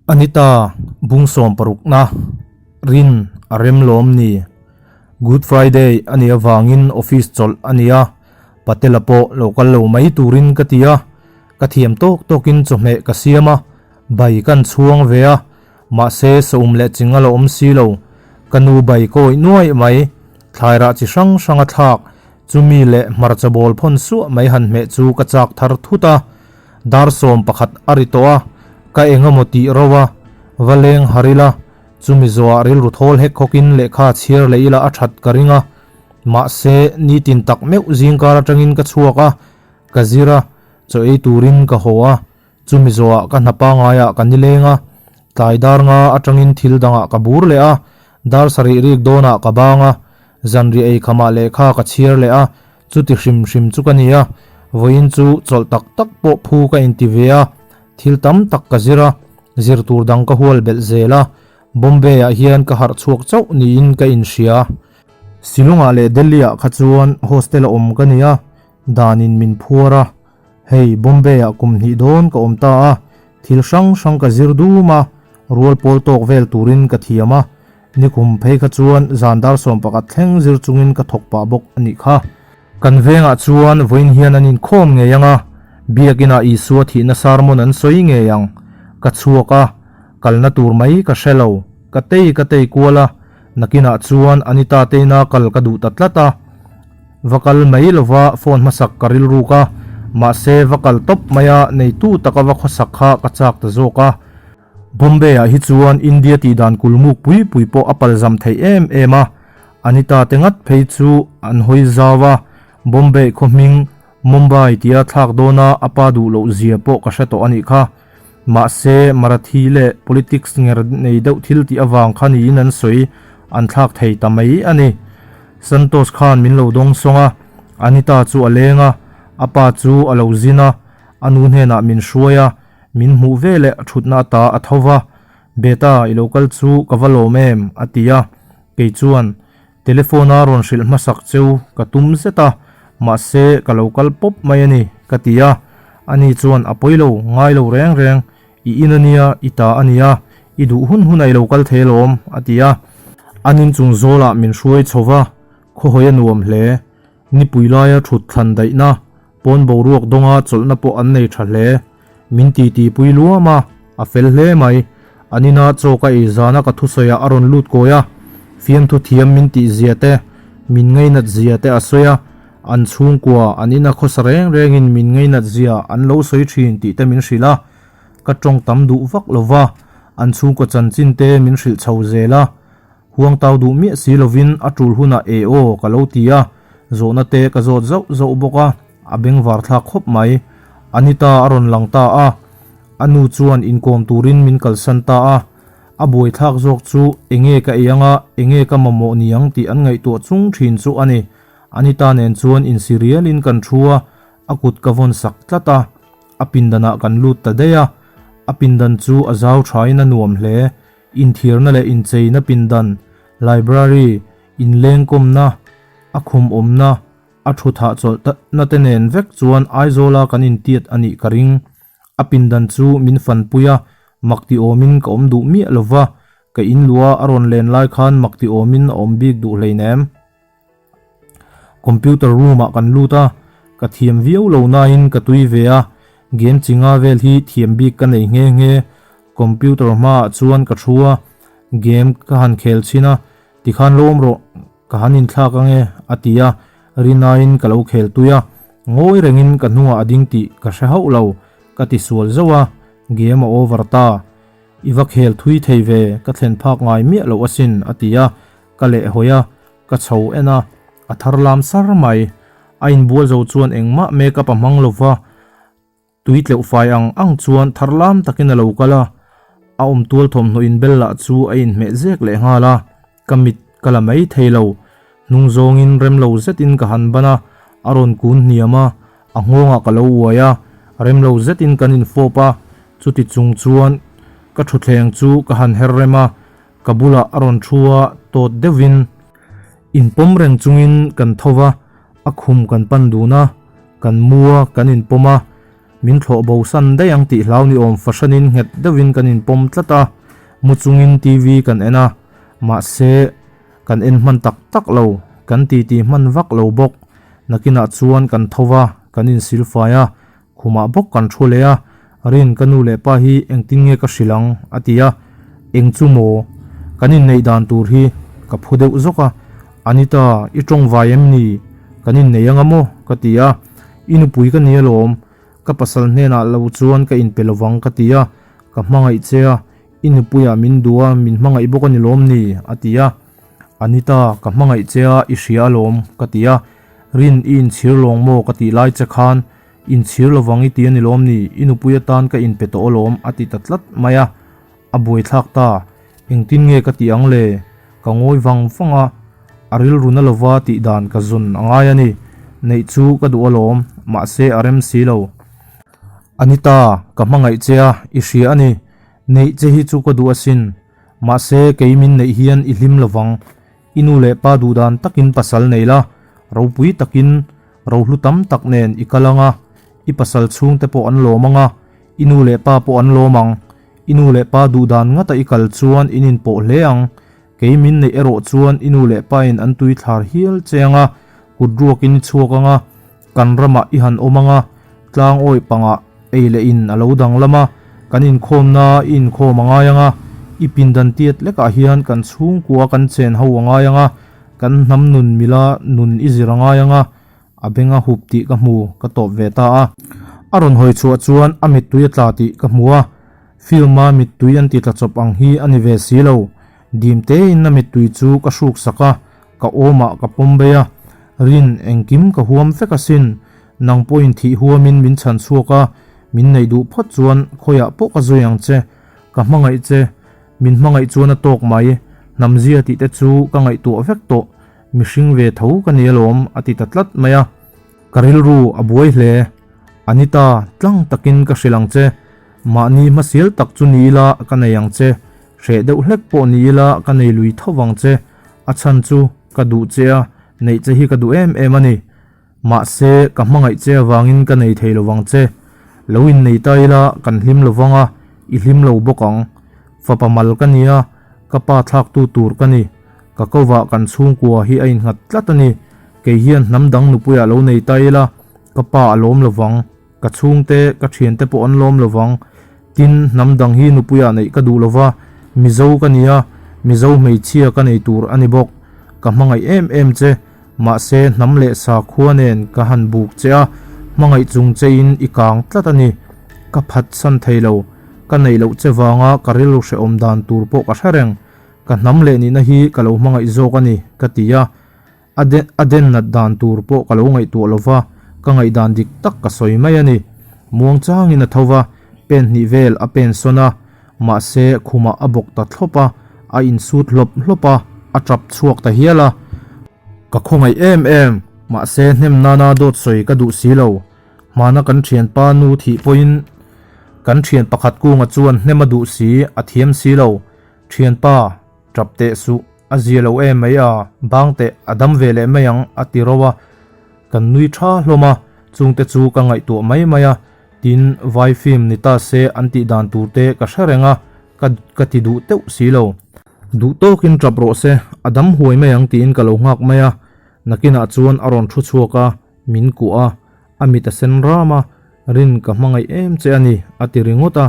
Anita, Bung sawmparukna, Rin a rem lawm ni. Good Friday a nih avangin office chawlh a ni a, Patela pawh lo kal lo mai turin ka ti a, ka thiam tawk tawkin chawhmeh ka siam a, bai kan chhuang ve a, mahse saum leh ching a la awm si lo. Ka nu bai kawih nuaih mai, thlairah chi hrang hrang a thlak, chumi leh hmarcha bawl phawn suah mai han hmeh chu ka chak thar thut a. Dar 11 a ri tawh a, ka eng emaw tih ro a, va leng har ila, chumi zawhah rilru thawl hek khawkin lehkha chhiar leh ila a that ka ring a. Mahse, nitin tak meuh zingkar atangin ka chhuak a, ka zir a, chaw ei turin ka haw a, chumi zawhah ka hna pangaiah ka nileng a, tlai dar nga atangin thil dangah ka bur leh a, dar sarih rik dawnah ka bang a, zanriah ei khamah lehkha ka chhiar leh a, Chuti hrim hrim chu ka ni a, vawiin chu chawlh tak tak pawh phu ka inti ve a, thil tam tak ka zir a, zir tur dang ka hual belh zel a, Bombay-ah hian ka harh chhuak chauh niin ka inhria. Shillong-ah leh Delhi-ah kha chuan hostel-a awm ka ni a, danin min phuar a, hei Bombay-ah kum hnih dawn ka awm ta a, thil hrang hrang ka zir dum a, rual pawl tawk vel turin ka thiam a, Nikum phei kha chuan zan dar 11 thleng zir chungin ka thawk pah bawk a nih kha. Kan vengah chuan vawiin hian an inkhawm ngei ang a, Biakinah Isua thihna sermon an sawi ngei ang. Ka chhuak a, kalna tur mai ka hre lo. Ka tei ka tei kual a, nakinah chuan Anita teina kal ka duh ta tlat a. Va kal mai lova phone hmasak ka rilruk a, mahse va kal tawp maia neitu taka va khawsak kha ka chak ta zawk a. Bombay ah hi chuan India tih dan kulmuk pui pui pawh a palzam theih em em a, Anita te ngat phei chu an hawi zau a, Bombay khaw hming Mumbai tia thlak dawna a pa duh loh zia pawh ka hre tawh a nih kha. Mahse, Marathi leh politics nger nei deuh thil tih avang kha niin an sawi an thlak thei ta mai a ni. Santosh khan min lo dawng sawng a, Anita chu a leng a, a pa chu a lo zin a, a nu hnenah min hruai a, Min hmuh ve leh a thutna ata a tho va, Beta, i lo kal chu ka va lawm em? a ti a. Kei chuan, Telephone-a rawn hrilh hmasak cheu ka tum zet a, mahse ka lo kal pawp mai a ni, ka ti a. Ani chuan, A pawi lo, ngai lo reng reng, i in a nia, i ta a nia, i duh hun hunah i lo kal thei alawm, a ti a. An inchung zawlah min hruai chho va, khawhawi a nuam hle. Nipui laia thut thlan daihna, pawn boruak dawnga chawlhna pawh an nei tha hle. Min titi pui luam a, a fel hle mai. An ina chaw ka ei zana ka thusawiah a rawn lut kawi a, fiamthu thiam min tih zia te, min ngainat zia te a sawi a, an chhungkua an ina khawsa reng rengin min ngainat zia an lo sawi thin tih te min hrilh a. Ka tawng tam duh vak lo va, an chhungkaw chanchin te min hrilh chho zel a. Huang tau duh miah si lovin a tul hunah e aw ka lo ti a, zawhna te ka zawt zauh zauh bawk a, a bengvar thlak khawp mai. Anita a rawn lang ta a, a nu chuan inkawm turin min kalsan ta a, a buaithlak zawk chu enge ka ei anga enge ka mamawh niang tih an ngaihtuah chung thin chu a ni. Anita nen chuan insi rialin kan thu a, a kut ka vawn sak tlat a, a pindanah kan lut ta daih a, a pindan chu a zau thain a nuam hle. Inthiarna leh incheina pindan, library, inlengkawmna, a khum awmna, a thu thah chawlhna te nen vek chuan Aizawla kan intiat a nih ka ring. A pindan chu min fanpui a, mak ti awmin ka awm duh miah lo va, ka in luh a a rawn len lai khan mak ti awmin a awm bik duh hleinem. Computer room ah kan lut a, ka thiam viau lo nain ka tui ve a, game chi nga vel hi thiam bik ka nei nghe nghe. Computer hmaah chuan ka thu a, game ka han khel chhin a, tikhan lawm rawh, ka han inthlak ange a ti a, rinaiin ka lo khel tui a, ngawi rengin ka hnungah a ding tih ka hre hauh lo, ka ti sual zauh a, game a over ta. I va khel thui thei ve, ka thlen phak ngai miah loh asin a ti a, ka lehhawi a, Ka chho en a, a thar lam sar mai. A inbual zo chuan engmah makeup a hmang lova, tui tleuh fai ang ang chuan thar lam takin a lo kal a. A awm tual thawmhnaw inbel lah chu a inhmeh zek leh nghal a, ka mit ka la mai thei lo. Hnung zawngin rem lo zetin ka han ban a, a rawn kun hniam a, a nghawngah ka lo uai a, rem lo zetin kan infawp a, chuti chung chuan ka thutthleng chu ka han her rem a, Ka bulah a rawn thu a, tawt deuhin inpawm reng chungin kan tho va, a khum kan pan dun a, kan mu a, kan inpawm a. Min thlawh bo san daih ang tih hlau ni awm fahranin nghet deuhin kan inpawm tlat a, mu chungin TV kan en a, mahse kan en hman tak tak lo, kan titi hman vak lo bawk. Nakinah chuan kan tho va, kan insilfai a, Khumah bawk kan thu leh a, Rin ka nu leh pa hi engtin nge ka hrilh ang? a ti a, Eng chu maw? Kan inneih dan tur hi ka phu deuh zawk a, Anita, i tawng vai em ni? Kan innei anga maw? ka ti a, I nupui ka ni alawm, ka pasal hnenah lo chuan ka inpe lovang ka ti a, ka hmangaih che a, i nupuiah min duh a, min hmangaih bawk a ni lawm ni? a ti a, Anita, ka hmangaih che a, i hria alawm ka ti a, Rin, i inchhir lawng maw ka tih lai che khan, inchhir lovang i ti a ni lawm ni, i nupui atan ka inpe tawh alawm a ti ta tlat mai a, a buaithlak ta, engtin nge ka tih ang le? Ka ngawi vang vang a, a rilru na lova tih dan ka zawn a ngai a ni, neih chu ka duh alawm, mahse a rem si lo. Anita, ka hmangaih che a, i hria a ni, neih che hi chu ka duh asin, mahse kei min neih hian i hlim lovang. I nu leh pa duhdan takin pasal nei la, ropui takin rohlu tam tak nen i kal ang a, i pasal chhungte pawh an lawm ang a, i nu leh pa pawh an lawm ang. I nu leh pa duhdan ngata i kal chuan in inpawh hle ang. Kei min neih erawh chuan i nu leh pain an tui thlar hial che ang a, kut ruakin i chhuak ang a, Kan ramah i han awm ang a, tlang awih pangah ei leh in a lo danglam a, kan inkhawmna i inkhawm a ngai ang a, i pindan tiat lekah hian kan chhungkua kan chen ho a ngai ang a, kan hnam nun mila nun i zir a ngai ang a, a beng a hup tih ka hmu, ka tawp ve ta a. A rawn hawi chhuah chuan a mittui a tla tih ka hmu a, film-a mittui an ti tla chawp ang hi a ni ve si lo. Dim tein a mittui chu ka hruk sak a, Ka awmah ka pawm bei a, Rin, engkim ka huam vek asin. Nang pawhin thih huamin min chhan chhuak a, min neih duh phawt chuan khawiah pawh ka zui ang che. Ka hmangaih che, min hmangaih chuan a tawk mai. Hnamzia tih te chu ka ngaihtuah vek tawh, mihring ve tho ka ni alawm, a ti ta tlat mai a. Ka rilru a buai hle. Anita, tlang takin ka hrilh ang che. Mahni hmasial tak chu ni ila ka nei ang che. Hreh deuh hlek pawh ni ila ka nei lui tho vang che. A chhan chu ka duh che a, neih che hi ka duh em em a ni. Mahse, ka hmangaih che avangin ka nei thei lovang che. Lo innei ta ila kan hlim lovang a, i hlim lo bawk ang. Fapa mal ka ni a, ka pa thlaktu tur ka ni. Ka kovah kan chhungkua hi a innghat tlat a ni. Kei hian hnam dang nupuiah lo nei ta ila, ka pa a lawm lovang. Ka chhungte, ka thiante pawh an lawm lovang. Tin, hnam dang hi nupuiah neih ka duh lova, Mizo ka ni a, Mizo hmeichhia ka nei tur a ni bawk. Ka hmangaih em em che, mahse hnam leh sakhua nen ka han buk che a, hmangaih chung chein i kang tlat a ni. Ka phatsan thei lo, ka neih loh che vanga ka rilru hrehawm dan tur pawh ka hre reng. Ka hnam leh nihna hi ka lo hmangaih zawk a ni, ka ti a. A den a den nat dan tur pawh ka lo ngaihtuah lo va, ka ngaihdan dik tak ka sawi mai a ni. Muang changin a tho va, pen hnih vel a pen sawn a, mahse khumah a bawk ta thlawp a, a insut hlawp hlawp a, a tap chhuak ta hial a. Ka khawngaih em em, mahse hnem nana dawt sawi ka duh si lo. Hmana kan thianpa nu thih pawhin kan thian pakhat kunga chuan hnem a duh si, a thiam si lo. Thianpa, tap teh suh. A zia lo em mai a, bang teh a dam ve leh mai ang a ti ro a, kan nui tha hlawm a, chungte chu ka ngaihtuah mai mai a, tin vai film ni ta se an tih dan tur te ka hre reng a, ka ka ti duh teuh si lo. Duh tawkin tap rawh se, a dam huai mai ang tiin ka lo nghak mai a, nakinah chuan a rawn thu chhuak a, min kuah a, a mit a sen ram a, Rin ka hmangaih em che a ni a ti ringawt a,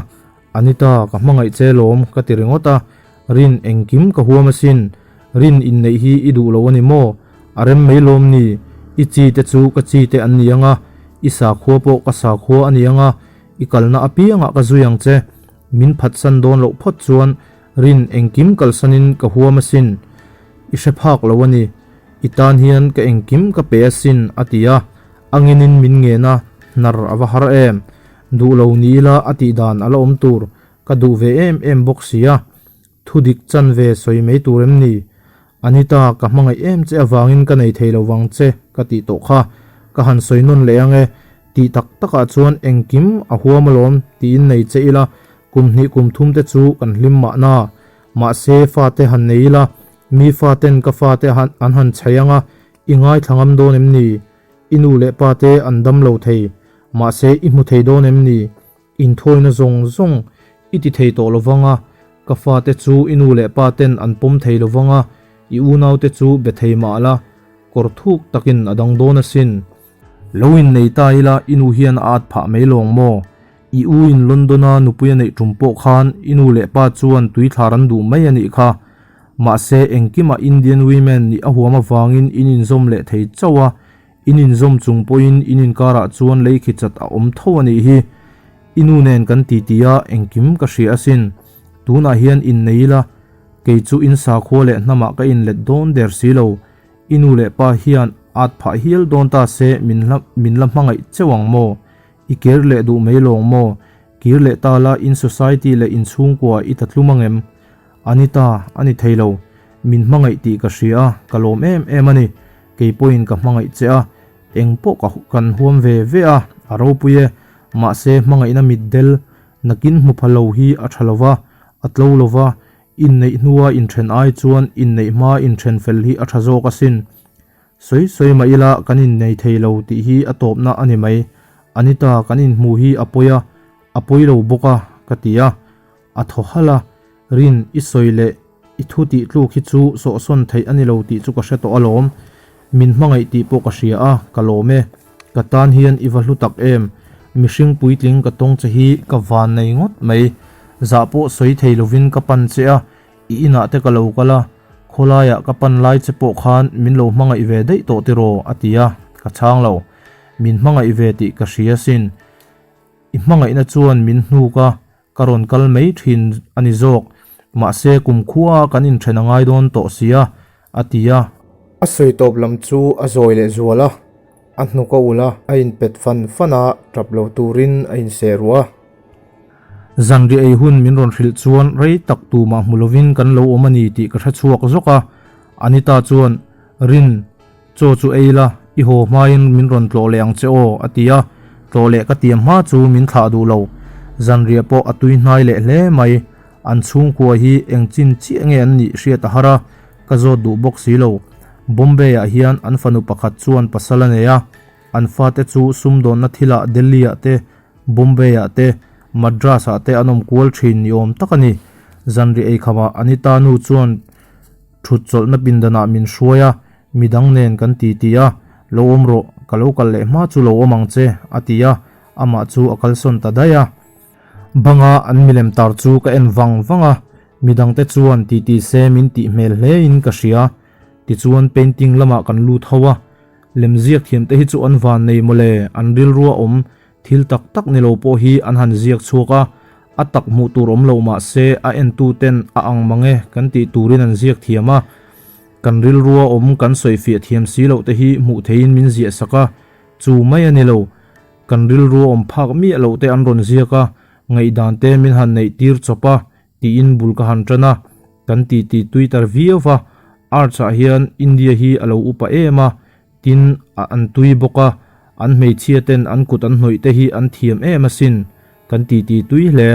Anita, ka hmangaih che lawm, ka ti ringawt a. Rin, engkim ka huam asin. Rin, inneih hi i duh lo a ni maw? A rem mai lawm ni? I chi te chu ka chi te an ni ang a, i sakhua pawh ka sakhua a ni ang a, i kalna apiangah ka zui ang che. Min phatsan dawn loh phawt chuan, Rin, engkim kalsanin ka huam asin. I hre phak lo a ni. I tan hian ka engkim ka pe asin, a ti a. A nginin min ngen a, hnar a va har em. Duh lo ni ila a tih dan a la awm tur ka duh ve em em bawk si a. Thu dik chan ve sawi mai tur em ni? Anita, ka hmangaih em che avangin ka nei thei lo vang che ka tih tawh kha. Ka han sawi nawn leh ang e. Tih tak takah chuan engkim a huam alawm tiin nei che ila, kum hnih kum thum te chu kan hlim mahna. Mahse fate han nei ila, mi faten ka fate an han chhai ang a, i ngaithla ngam dawn em ni? I nu leh pa te an dam lo thei. Mahse i hmu thei dawn em ni? Inthawina zawng zawng i ti thei tawh lovang a, ka fate chu i nu leh pa ten an pawm thei lovang a, i unaute chu be thei mah la, kawr thuk takin a dang dawn asin. Lo innei ta ila i nu hian a at phah mai lawng maw? I u in London-a nupui a neih tum pawh khan i nu leh pa chuan tuithlar an duh mai a nih kha. Mahse engkimah Indian women nih a huam avangin in inzawm leh thei chauh a, In inzawm chung pawhin in inkarah chuan lei khi chat a awm tho a nih hi. I nu nen kan ti ti a, engkim ka hria asin. Tunah hian innei ila, kei chu in sakhua leh hnamah ka inlet dawn der si lo. I nu leh pa hian at phah hial dawn ta se min hla min la hmangaih cheu ang maw? I kir leh duh mai lawng maw? Kir leh ta la in society leh in chhungkua i ta tlum angem? Anita, a ni thei lo. Min hmangaih tih ka hria a, ka lawm em em a ni. Kei pawhin ka hmangaih che a, eng pawh ka kan huam ve ve a, a ropui e. Mahse hmangaihna mitdel nakin hmu pha lo hi a tha lo va, a tlo lo va, inneih hnua inthen ai chuan inneih hma inthen fel hi a tha zawk asin. Sawi sawi mah ila kan innei thei lo tih hi a tawpna a ni mai. Anita kan inhmu hi a pawi a, a pawi lo bawk a, ka ti a. A thaw halh a, Rin, i sawi leh i thu tih tluk hi chu sawhsawn theih a ni lo tih chu ka hre tawh alawm. Min hmangaih tih pawh ka hria a, ka lawm e. Ka tan hian i va hlu tak em? Mihring puitling ka tawng che hi ka van nei ngawt mai. Zah pawh sawi thei lovin ka pan che a, i inah te ka lo kal a, khawlaiah ka pan lai che pawh khan min lo hmangaih ve daih tawh tiraw? a ti a, ka chhang lo. Min hmangaih ve tih ka hria sin. I hmangaihna chuan min hnuk a, ka rawn kal mai thin a ni zawk. Mahse, kumkhua kan inthen a ngai dawn tawh si a, a ti a. A sawi tawp lam chu a zawi leh zual a, a hnuk a ulh a, a inpet fan fan a, tap lo turin a inseh ruah a. Zanriah ei hun min rawn hrilh chuan rei tak tumah hmu lovin kan lo awm a ni tih ka hre chhuak zawk a. Anita chuan, Rin, Chaw chu ei la, i haw hmain min rawn tlawh leh ang che aw, a ti a. Tlawh leh ka tiam hma chu min thlah duh lo. Zanriah pawh a tui hnai leh hle mai. An chhungkua hi eng chin chiah nge an nih hriat a har a, ka zawt duh bawk si lo. Bombay-ah hian an fanu pakhat chuan pasal a nei a, an fate chu sumdawnna thilah Delhi-ah te, Bombay-ah te, Madras-ah te an awm kual thin ni awm tak a ni. Zanriah eikhamah Anita nu chuan Thut chawlhna pindanah min hruai a, midang nen kan ti ti a, Lo awm rawh, ka lo kal leh hma chu lo awm ang che, a ti a, amah chu a kalsawn ta daih a. Banga an milem tar chu ka en vang vang a, midangte chuan ti ti se min tih hmel hlein ka hria. Tichuan painting lamah kan lut ho a, lemziak thiamte hi chu an van nei mawle, an rilrua awm Thil tak tak ni lo pawh hi an han ziak chhuak a, a tak hmuh tur awm lo mah se a entu ten a ang mang e kan tih turin an ziak thiam a. Kan rilrua awm kan sawifiah thiam si loh te hi hmuh theihin min ziah sak a, chu mai a ni lo. Kan rilrua awm phak miah loh te an rawn ziak a, ngaihdan te min han neih tir chawp a tiin bul ka han tan a, kan ti ti tui tar viau va, Arts ah hian India hi a lo upa em a, Tin, a an tui bawk a, an hmeichhia ten an kut an hnawih te hi an thiam em asin, kan ti ti tui hle.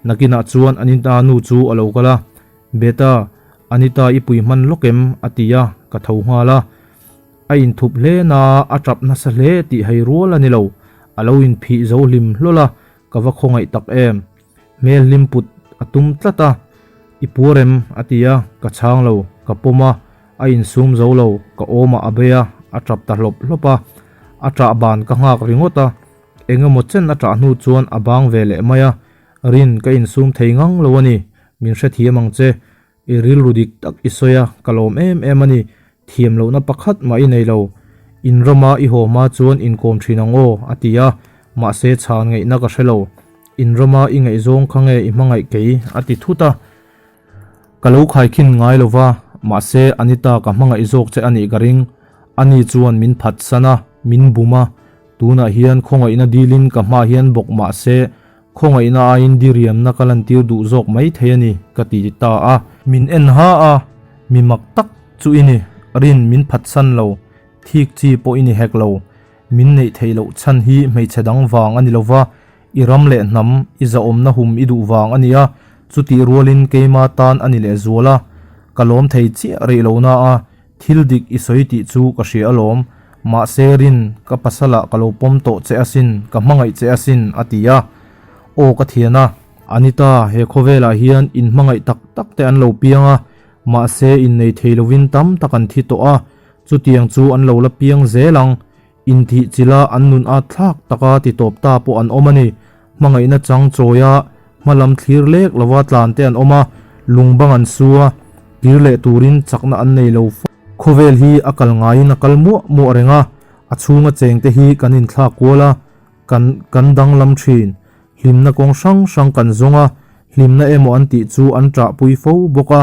Nakinah chuan Anita nu chu a lo kal a, Beta, Anita i pui hman lawk em? a ti a, ka tho nghal a. A inthup hle na a tap nasa hle tih hei rual a ni lo, a lo inphih zo hlim hlawl a, ka va khawngaih tak em. Hmel hlim put a tum tlat a, I puar em? a ti a, ka chhang lo, ka pawm a, a insum zo lo, ka awmah a bei a, a tap ta hlawp hlawp a, a ṭah ban ka nghak ringawt a, eng emaw chen a ṭah hnu chuan a bang ve leh mai a, Rin, ka insum thei ngang lo a ni, min hrethiam ang che, I rilru dik tak i sawi a, ka lawm em em a ni. Thiam lohna pakhat mah i nei lo. In rama i haw hma chuan inkawm thin ang aw, a ti a, mahse chhan ngaihna ka hre lo. In rama i ngaihzawng kha nge i hmangaih kei? a ti thut a. Ka lo khaikhin ngai lo va, mahse Anita ka hmangaih zawk che a nih ka ring. Ani chuan min phatsan a, min bum a. Tunah hian khawngaihna dilin ka hmaah hian bawk mahse Khawngaihna aiin diriamna ka lantir duh zawk mai thei a ni, ka ti ta a. Min en ha a, mi mak tak chu i ni, rin min phatsan lo, thik chi pawh i ni hek lo. Min neih theih loh chhan hi hmeichhe dang vang a ni lo va, i ram leh hnam, i zahawmna hum i duh vang a ni a, chutih rualin keima tan a ni lehzual a. Ka lawm thei chiah rih lo na a, thil dik i sawi tih chu ka hria alawm. Mahse Rin, ka pasalah ka lo pawm tawh che asin, ka hmangaih che asin, a ti a. Aw ka thian a. Anita, he khawvelah hian inhmangaih tak tak te an lo piang a, mahse innei thei lovin tam tak an thi tawh a, chutiang chu an lo la piang zel ang. Inthih chila an nun at thlak taka ti tawp ta pawh an awm a ni. Hmangaihna chang chawia hmalam thlir lek lova tlan te an awm a, lungbang an su a, kir leh turin chakna an nei lo fo. Khawvel hi a kal ngaiin a kal muah muah reng a, a chhunga chengte hi kan inthlak kual a, kan kan danglam thin. Hlimna kawng hrang hrang kan zawng a, hlimna emaw an tih chu an ṭahpui fo bawk a,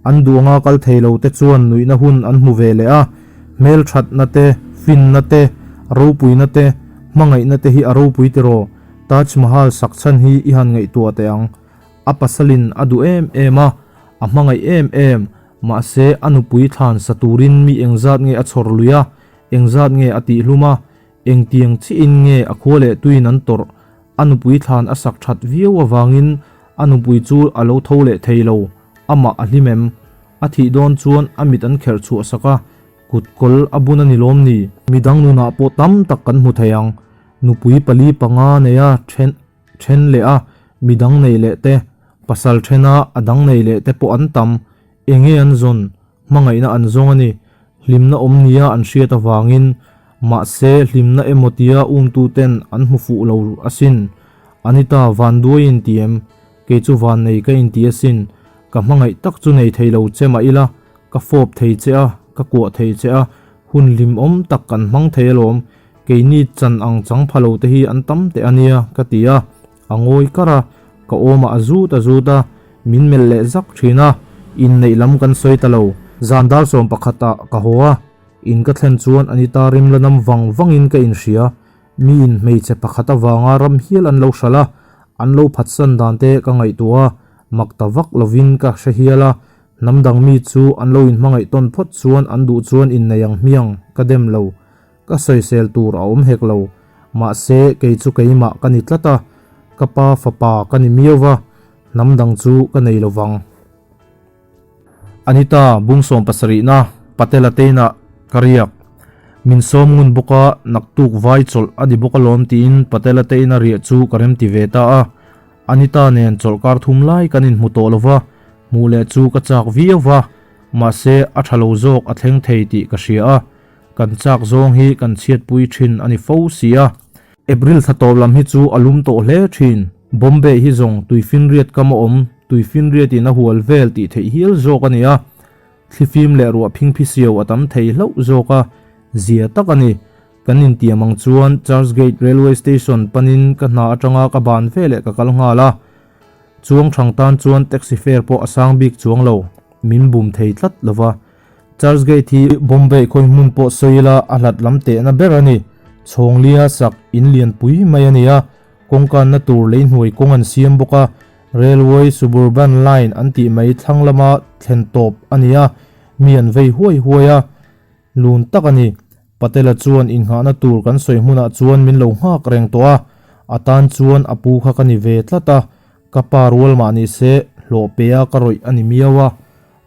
an duh anga kal thei lo te chuan nuihna hun an hmu ve leh a, hmelṭhatna te, finna te, ropuina te, hmangaihna te hi a ropui tiraw? Taj Mahal sak chhan hi i han ngaihtuah teh ang. A pasalin a duh em em a, a hmangaih em em, mahse a nupui thlan sa turin mi engzat nge a chhawr lui a, engzat nge a tihhlum a, Engtiang chiin nge a khua leh tuiin an tawrh? A nupui thlan a sak that viau avangin a nupui chu a lo tho leh thei lo. Amah a hlim em? A thih dawn chuan a mit an kherh chhuah sak a, kut kawl a bun a ni lawm ni? Midang nunah pawh tam tak kan hmu thei ang. Nupui pali panga neia then then leh a midang nei leh te, pasal thena a dang nei leh te pawh an tam. Enge an zawn? Hmangaihna an zawng a ni. Hlimna awm nia an hriat avangin, mahse hlimna emaw tia umtuten an hmu fuh lo asin. Anita, van duai in ti em? Kei chu van nei ka inti asin. Ka hmangaih tak chu nei thei lo che mah ila, ka fawp thei che a, ka kuah thei che a, hun hlimawm tak kan hmang thei alawm. Keini chan ang chang pha lo te hi an tam teh a nia, ka ti a. A ngawi kar a, ka awmah a zut a zut a, min melh leh zak thin a, inneih lam kan sawi ta lo. Zan dar sawm pakhatah ka haw a, in ka thlen chuan Anita rim la nam vang vangin ka inhria. Miin hmeichhe pakhat avanga ram hial an lo hralh a, an lo phatsan dan te ka ngaihtuah a, mak ta vak lovin ka hre hial a, hnam dang mi chu an lo inhmangaih tawn phawt chuan an duh chuan innei ang hmiang ka dem lo. Ka sawisel tur a awm hek lo, mahse kei chu keimah ka ni tlat a, ka pa fapa ka ni miau va, hnam dang chu ka nei lo vang. Anita, bung sawm pasarihna, Patela teinah ka riak. Min sawm ngun bawk a, naktuk vai chawlh a ni bawk alawm tiin Patela teina riah chu ka remti ve ta a. Anita nen chawlhkar thum lai kan inhmu tawh lo va, hmuh leh chu ka chak viau va, mahse a tha lo zawk a thleng thei tih ka hria a. Kan chak zawng hi kan chhiatpui thin a ni fo si a. April thla tawp lam hi chu a lum tawh hle thin. Bombay hi zawng tuifinriat kam a awm, tuifinriat in a hual vel tih theih hial zawk a ni a. Thlifim leh ruah phingphi siau a tam thei hlauh zawk a, zia tak a ni. Kan intiam ang chuan Churchgate Railway Station panin ka hna atanga ka ban veleh ka kal nghal a. Chuang thang tan chuan taxi fare pawh a sang bik chuang lo, min bum thei tlat lo va. Churchgate hi Bombay khawi hmun pawh sawi ila a hlat lam tehna ber a ni. Chhawnglia sak in lian pui mai a ni a, kawngkanna tur lei hnuai kawng an siam bawk a, Railway Suburban Line an tih mai thlang lama thlen tawp a ni a, mi an vei huai huai a, lun tak a ni. Patela chuan inghahna tur kan sawi hmunah chuan min lo nghak reng tawh a, a tan chuan a pu kha ka ni ve tlat a, ka pa rual mah ni se hlawh pe a ka rawih a ni miau a.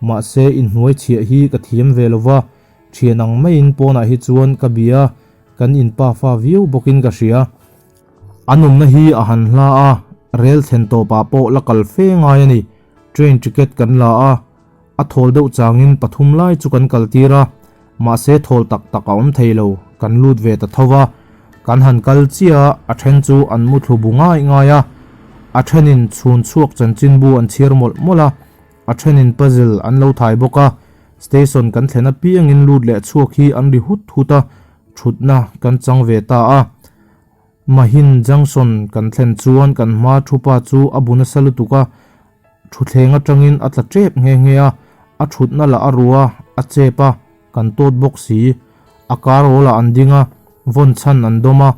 Mahse inhnuai chhiah hi ka thiam ve lo va, thian ang maiin pawnah hi chuan ka bia a, kan inpa fa viau bawkin ka hria. An awmna hi a han hla a, rel thlen tawpah pawh la kal fe ngai a ni. Train ticket kan la a, A thawl deuh changin pathum lai chu kan kal tir a, mahse thawl tak tak a awm thei lo, kan lut ve ta tho va. Kan han kal chiah a, a then chu an mu thlu bu ngai ngai a, a thenin chhun chhuak chanchinbu an chhiar mawlh mawlh a, a thenin puzzle an lo thai bawk a, station kan thlen apiangin lut leh chhuak hi an ri hut hut a, thutna kan chang ve ta a. Mahin Junction kan thlen chuan kan hma thupa chu a bu nasa lutuk a, thutthleng atangin a tla tep nghe nghe a, a thutna lah a ruh a, a chep a, kan tawt bawk si. A kar awl ah an ding a, vawn chhan an dawm a,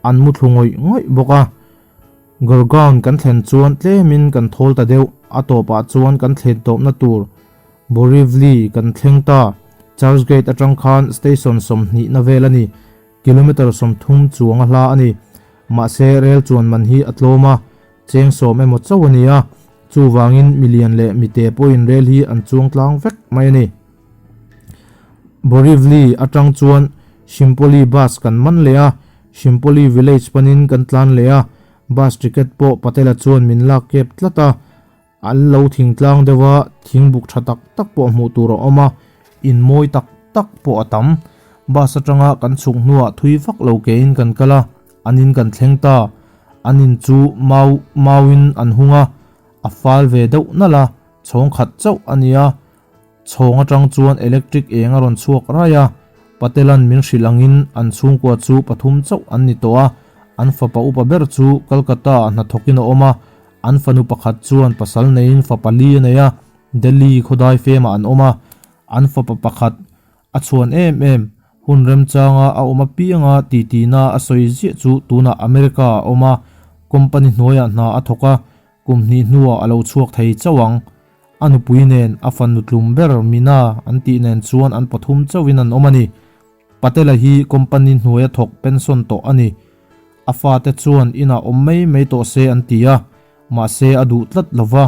an mu thlu ngawih ngawih bawk a. Gurgaon kan thlen chuan tlemin kan thawl ta deuh, a tawpah chuan kan thlen tawpna tur Borivli kan thleng ta. Churchgate atang khan station 20 na vel a ni. Kilometre 30 chuang a hla a ni. Mahse rel chuan man hi a tlawm a, cheng sawm emaw chauh a ni a, chuvangin milian leh mite pawhin rel hi an chuang tlang vek mai a ni. Borivli atang chuan Shimpoli bus kan man leh a, Shimpoli village panin kan tlan leh a, bus ticket pawh Patela chuan min lak kep tlat a. An lo thingtlang deuh a, thingbuk tha tak tak pawh hmuh tur a awm a, in mawi tak tak pawh a tam. Bus atanga kan chhuk hnuah thui vak lo kein kan kal a, an in kan thleng ta. An in chu mau mauin an hung a, a fal ve deuh nalh a, chhawng khat chauh a ni a. Chhawng atang chuan electric eng a rawn chhuak rai a, Patelan min hrilh angin an chhungkua chu pathum chauh an ni tawh a, an fapa upa ber chu Calcutta ah hnathawkin a awm a, an fanu pakhat chuan pasal neiin fapa li a nei a, Delhi khawdai femah an awm a, an fapa pakhat a chhuan em em, hun remchanga a awm apianga titina a sawi ziah chu tunah America ah a awm a, company hnuaiah hna a thawk a, kum hnih hnuah a lo chhuak thei chauh ang. A nupui nen a fanu tlum ber Mina an tih nen chuan an pathum chauhin an awm a ni. Patela hi company hnuaia thawk pension tawh a ni. A fate chuan inah awm mai mai tawh se an ti a, mahse a duh tlat lo va,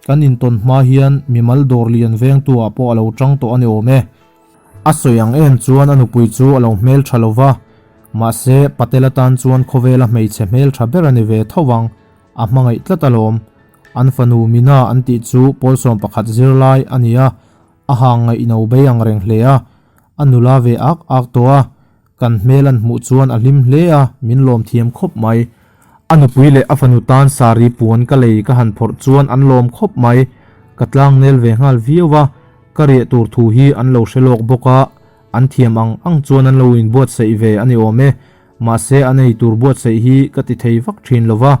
kan intawn hma hian mimal dawr lian vengtu ah pawh a lo tang tawh a ni awm e. A sawi ang em chuan a nupui chu a lo hmeltha lo va, mahse Patela tan chuan khawvela hmeichhe hmeltha ber a ni ve tho vang. A hmangaih tlat alawm. An fanu Mina an tih chu pawl 11 zirlai a ni a, a hang ngaihno bei ang reng hle a. A nula ve ak ak tawh a, kan hmel an hmuh chuan a hlim hle a, min lawm thiam khawp mai. A nupui leh a fanu tan sari puan ka lei ka han phawrh chuan an lawm khawp mai. Ka tlangnel ve nghal viau a, ka riah tur thu hi an lo hre lawk bawk a, an thiam ang ang chuan an lo inbuatsaih ve a ni awm e. Mahse an ei tur buatsaih hi ka ti thei vak thin lo va,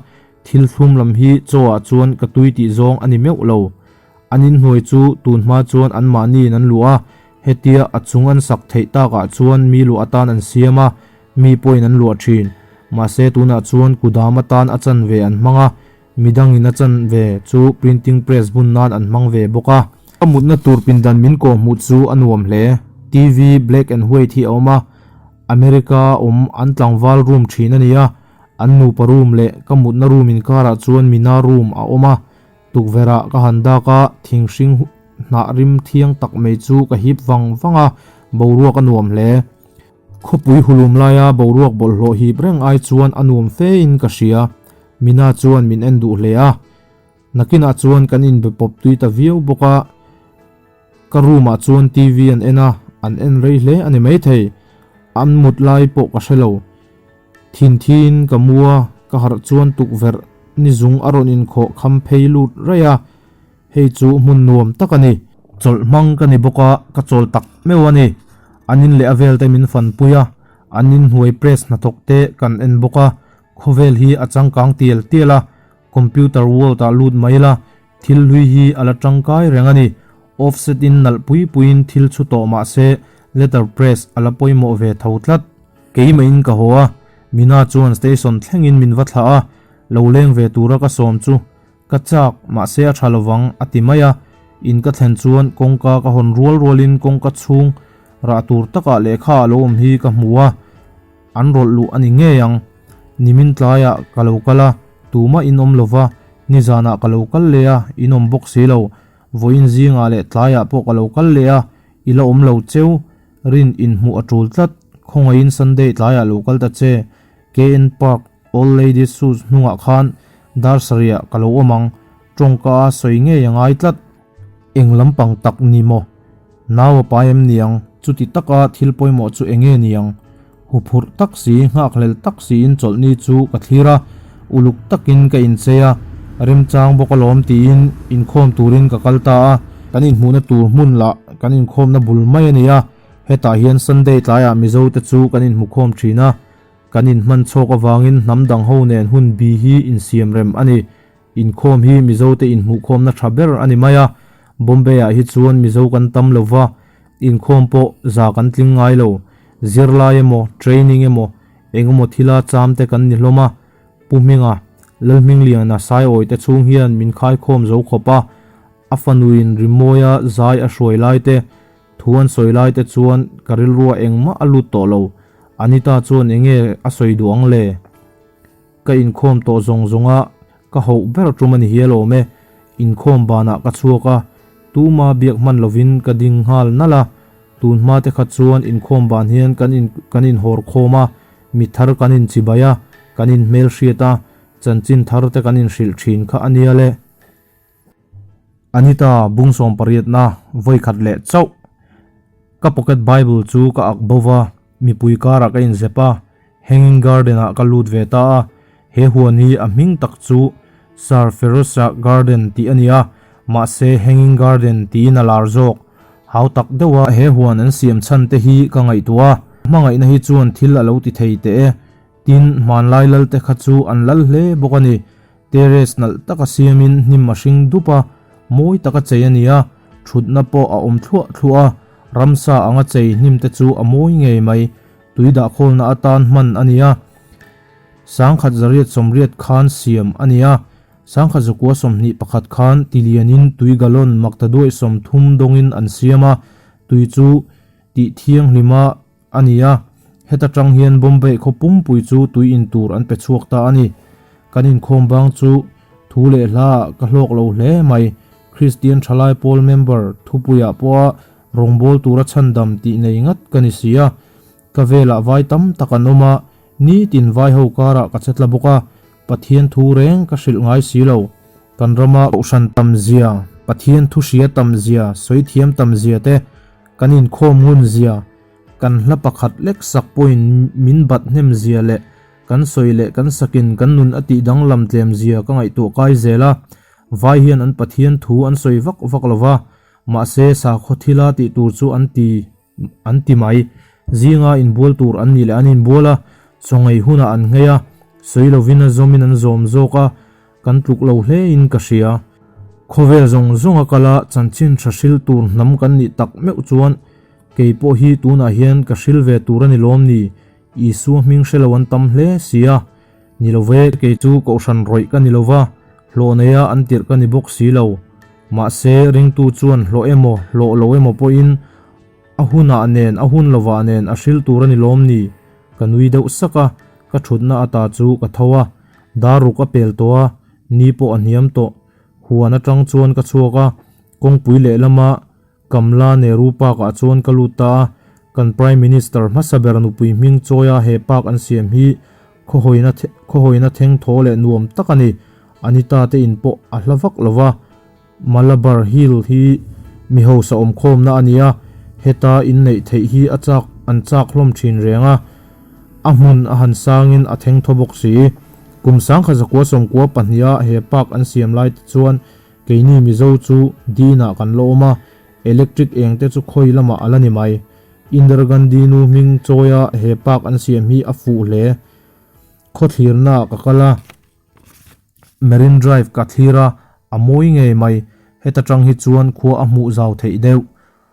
thil thlum lam hi chaw ah chuan ka tui tih zawng a ni meuh lo. An inhnuai chu tun hma chuan anmahniin an luah a, hetia a chung an sak theih takah chuan mi luah atan an siam a, mi pawhin an luah thin. Mahse tunah chuan kudam atan a chanve an hmang a, midangin a chanve chu printing press bun nan an hmang ve bawk a. Ka mutna tur pindan min kawhhmuh chu a nuam hle. TV black and white hi a awm a, America awm an tlangval room thin a ni a, an nupa room leh ka mutna room inkarah chuan Mina room a awm a, tukverhah ka han dak a, thing hring hnah rim thiang tak mai chu ka hip vang vang a, boruak a nuam hle. Khawpui hulum laia boruak bawlhhlawh hip reng ai chuan a nuam fe in ka hria, Mina chuan min en duh hle a, nakinah chuan kan inbe pawp tui ta viau bawk a. Ka room ah chuan TV an en a, an en rei hle a ni maithei. An mut lai pawh ka hre lo. Thin thiin ka mu a, ka harh chuan tukverh ni zung a rawn inkhawh kham phei lut raih a, hei chu hmun nuam tak a ni. Chawlh hmang ka ni bawk a, ka chawl tak meuh a ni. An in leh a vel te min fanpui a, an inhnuai press hnathawk te kan en bawk a, khawvel hi a changkang tial tial a, Computer world ah lut mai la, thil hlui hi a la tangkai reng a ni. Offset in nalh pui puiin thil chhu tawh mah se letter press a la pawimawh ve tho tlat. Keimah-in ka haw a, Mina chuan station thlengin min va thlah a, lo leng ve tura ka sawm chu ka chak mahse a tha lovang a ti mai a. In ka thlen chuan kawngka ka hawn rual rualin kawngka chhung rah tur takah lehkha a lo awm hi ka hmu a. An rawlh luh a ni ngei ang. Nimin tlaiah ka lo kal a, tumah in awm lova, nizanah ka lo kal leh a, in awm bawk si lo. Vawiin zingah leh tlaiah pawh ka lo kal leh a, i la awm lo cheu. Rin inhmuh a tul tlat. Khawngaihin Sunday tlaiah lo kal ta che. KN Park, Old Ladies Shoes hnungah khan dar sarihah ka lo awm ang. Tawngka a sawi ngei a ngai tlat. Eng lampang tak ni maw? Nau a pai em niang? Chuti taka thil pawimawh chu eng nge niang? Huphurh tak si, nghakhlel tak siin chawlhni chu ka thlir a, uluk takin ka inchei a, remchang bawk alawm tiin inkhawm turin ka kal ta a. Kan inhmuhna tur hmun lah kan inkhawmna bul mai a ni a, hetah hian Sunday tlaiah Mizo te chu kan inhmukhawm thin a, kan inhman chhawk avangin hnam dang ho nen hun bi hi insiam rem a ni. Inkhawm hi Mizote inhmuhkhawmna tha ber a ni mai a, Bombay-ah hi chuan Mizo kan tam lo va, inkhawm pawh za kan tling ngai lo. Zirlai emaw, training emaw, eng emaw thila cham te kan ni hlawm a. Pu Hminga, Lalhmingliana Saiawi te chhung hian min khaikhawm zo khawp a, a fanuin rimawia zai a hruai lai te, thu an sawi lai te chuan ka rilruah engmah a lut tawh lo. Anita chuan enge a sawi duh ang le? Ka inkhawm tawh zawng zawng a, ka hoh ber tum a ni hial awm e. Inkhawm banah ka chhuak a, tuma biak hman lovin ka ding nghal nalh a. Tun hma te kha chuan inkhawm ban hian kan in kan inhawr khawm a, mi thar kan inchibai a, kan inhmelhriat a, chanchin thar te kan inhrilh thin kha a nia le. Anita bung sawm pariatna vawi khat leh chauh. Ka pocket bible chu ka ak bo va, mipui karah ka inzep a, Hanging Garden ah ka lut ve ta a, he huan hi a hming tak chu Sir Feroza Garden tih a ni a, mahse Hanging Garden tiin a lar zawk. Hau tak deuha he huan an siam chhan te hi ka ngaihtuah a, hmangaihna hi chuan thil a lo ti thei teh e. Tin, hmanlai lal te kha chu an lal hle bawk a ni. Terrace nalh taka siamin hnim a hring dup a, mawi taka chei a ni a, thutna pawh a awm thluah thluah a, ramsa anga chei hnim te chu a mawi ngei mai. Tui dahkhawlna atan hman a ni a, sangkhat zariat sawmriat khan siam a ni a, sangkhat zakua 21 khan tilianin tui gallon maktaduaih 30 dawngin an siam a, tui chu tih thianghlima a ni a, heta tang hian Bombay khaw pumpui chu tui in tur an pe chhuak ta a ni. Kan inkhawm bang chu thu leh hla ah ka hlawk lo hle mai, Kristian thalai pawl member thupuiah pawha Rawngbâwl tura chhandam tih nei ngat ka ni si a, ka velah vai tam tak an awm a, nitin vai ho karah ka che tla bawk a, Pathian thu reng ka hrilh ngai si lo. Kan rama kohhran tam zia, Pathian thu hria tam zia, sawi thiam tam zia te, kan inkhawm ngun zia, kan hla pakhat lek sak pawhin min bat hnem zia leh kan sawi leh kan sakin kan nun a tih danglam tlem zia ka ngaihtuah kai zel a, vai hian an Pathian thu an sawi vak vak lo va, Mahse, sakhaw thila tih tur chu an ti an ti mai. Zinga inbual tur an nih leh an inbual a, chawngei hunah an nghei a, sawi lovin a zawmin an zawm zawk a, kan tluk lo hlein ka hria. Khawvel zawng zawnga kala chanchin tha hril tur hnam kan nih tak meuh chuan kei pawh hi tunah hian ka hril ve tur a ni lawm ni? Isua hming hre lo an tam hle si a. Ni lo ve, kei chu kohhran rawih ka ni lo va, hlawh neia an tirh ka ni bawk si lo. Mahse, ringtu chuan hlawh emaw, hlawh lo emaw pawhin a hunah nen, a hun lovah nen a hril tur a ni lawm ni? Ka nui deuh sak a, ka thutna ata chu ka tho a, dar ruk a pel tawh a, ni pawh a hniam tawh. Huan atang chuan ka chhuak a, kawngpui lehlama Kamla Nehru Park ah chuan ka lut ta a, kan Prime Minister hmasa ber nupui hming chawia he park an siam hi khawhawina khawhawina theng thaw leh nuam tak a ni. Anita te in pawh a hla vak lo va, Malabar Hill hi mi hausa awmkhawmna a ni a, heta inneih theih hi a chak an chak hlawm thin reng a, a hmun a han sangin a theng thaw bawk si. Kum sangkhat zakua sawmkua pahniha he park an siam lai te chuan Keini Mizo chu Dina kan la awm a, electric eng te chu khawi lamah a la ni mai. Indira Gandhi nu hming chawia he park an siam hi a fuh hle. Khawthlirna ah ka kal a, Marine Drive ka thlir a, a mawi ngei mai. Heta tang hi chuan khua a hmuh zau theih deuh.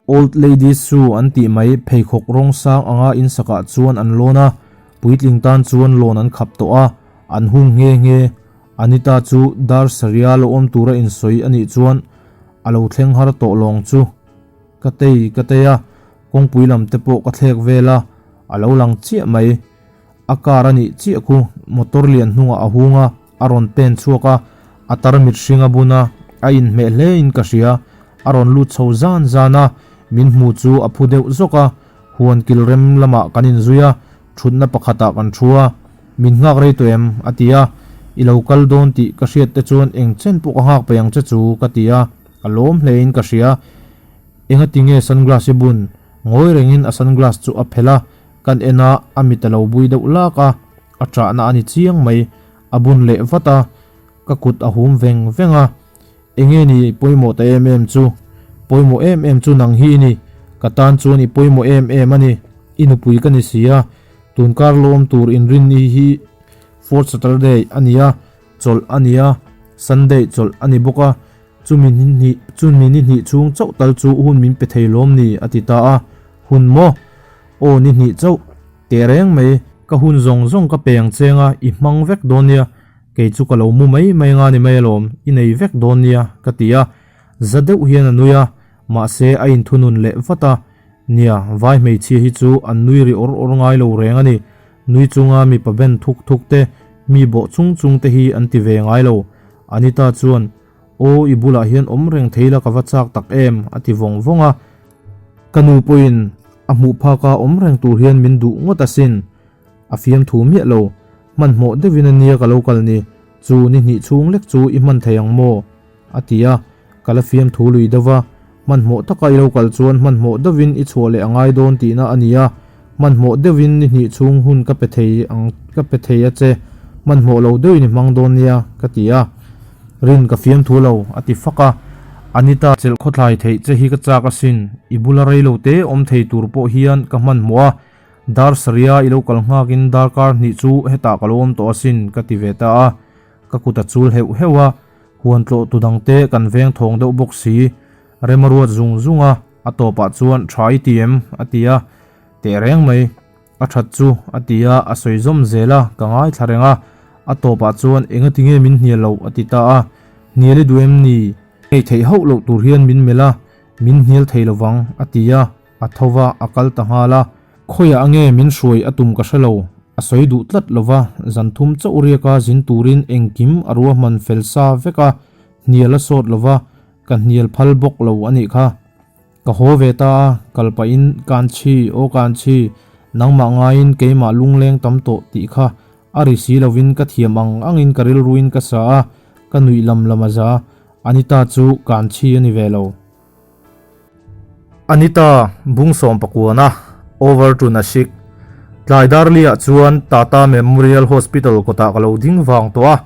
Old Ladies Shoe an tih mai pheikhawk rawng sang anga in sakah chuan an lawn a, puitling tan chuan lawn an khap tawh a, an hung nghe nghe. Anita chu dar saria lo awm tura insawi a nih chuan a lo thleng har tawh lawng chu. Ka tei ka tei a, kawngpui lam te pawh ka thlek vel a, a lo lang chiah mai. A car a nih chiah khu motor lian hnungah a hung a, a rawn pen chhuak a, a tarmit hring a bun a, a inhmeh hle in ka hria. A rawn lut chho zan zan a, min hmu chu a phu deuh zawk a, huan kil rem lamah kan inzui a, thutna pakhatah kan thu a, Min nghak rei tawh em? a ti a, I lo kal dawn tih ka hriat te chuan eng chen pawh ka nghak peih ang che chu ka ti a, a lawm hle in ka hria. Engati nge sunglass i bun? Ngawi rengin a sunglass chu a phelh a, Kan en a, a mit a lo bui deuh lak a, a ṭahna a ni chiang mai. A bun leh vat a, ka kut a hum veng veng a. Enge ni pawimawh ta em em chu? Pawimawh em em chu nang hi i ni. Ka tan chuan i pawimawh em em a ni. I nupui ka ni si a, tunkar lawm tur inrinni hi Fourth Saturday a ni a, chawlh a ni a, Sunday chawlh a ni bawk a, chumi ni hnih chumi ni hnih chhung chauh tal chu hun min pe thei lawm ni a ti ta a. Hun maw? Aw ni hnih chauh teh reng mai. Ka hun zawng zawng ka pe ang cheng a, i hmang vek dawn nia. Kei chu ka lo mu mai mai nga ni mai alawm, i nei vek dawn nia, ka ti a. Za deuh hian a nui a, mahse a inthunun leh vat a. Nia, vai hmeichhia hi chu an nui ri awr awr ngai lo reng a ni. Nui chunga mipa ben thuk thuk te, mi bawh chung chung te hi an ti ve ngai lo. Anita chuan, Aw, i bulah hian awm reng thei la ka va chak tak em, a ti vawng vawng a. Ka nu pawhin a hmuh phaka awm reng tur hian min duh ngawt asin. A fiamthu miah lo. Hmanhmawh deuhin a nia ka lo kal ni. Chu ni hnih chhung lek chu i hman thei ang maw? A ti a, ka la fiamthu lui deuh va. Hmanhmawh taka i lo kal chuan hmanhmawh deuhin i chhuah leh a ngai dawn tihna a ni a. Hmanhmawh deuhin ni hnih chhung hun ka pe thei ang ka pe thei a che. Hmanhmawh lo deuhin i hmang dawn nia, ka ti a. Rin ka fiamthu lo, a ti fak a. Anita, chelh khawthlai theih che hi ka chak asin. I bula rei lo te awm thei tur pawh hian ka hmanhmawh a. Dar saria i lo kal nghakin darkar hnih chu hetah ka lo awm tawh asin, ka ti ve ta a. Ka kut a chul heuh heuh a, huan tlawh tu dangte kan veng thawng deuh bawk si. Rem a ruat zung zung a, a tawpah chuan tha i ti em? a ti a. Teh reng mai, a that chu, a ti a, a sawi zawm zel a, ka ngaithla reng a. A tawpah chuan enga tinge min hnial lo? a ti ta a. Hnial i duh em ni? Ngei theih hauh loh tur hian min melh a, min hnial thei lovang, a ti a. A tho va, a kal ta nghal a. Khawiah a nge min hruai a tum ka hre lo. A sawi duh tlat lo va, zan thum chauh riaka zin turin engkim a ruahman fel sa vek a, hnial a sawt lo va, ka hnial phal bawk lo a nih kha. Ka haw ve ta a, kal pahin Kanchhi, aw Kanchhi, nangmah ngaiin keimah lungleng tam tawh tih kha a ri si lovin ka thiam ang angin ka rilruin ka sa a, ka nuih lam lam a za. Anita chu Kanchhi a ni ve lo. Anita bung sawm pakuana over to Nashik. Tlai Darli-ah chuan Tata Memorial Hospital kawtah ka lo ding vang tawh a,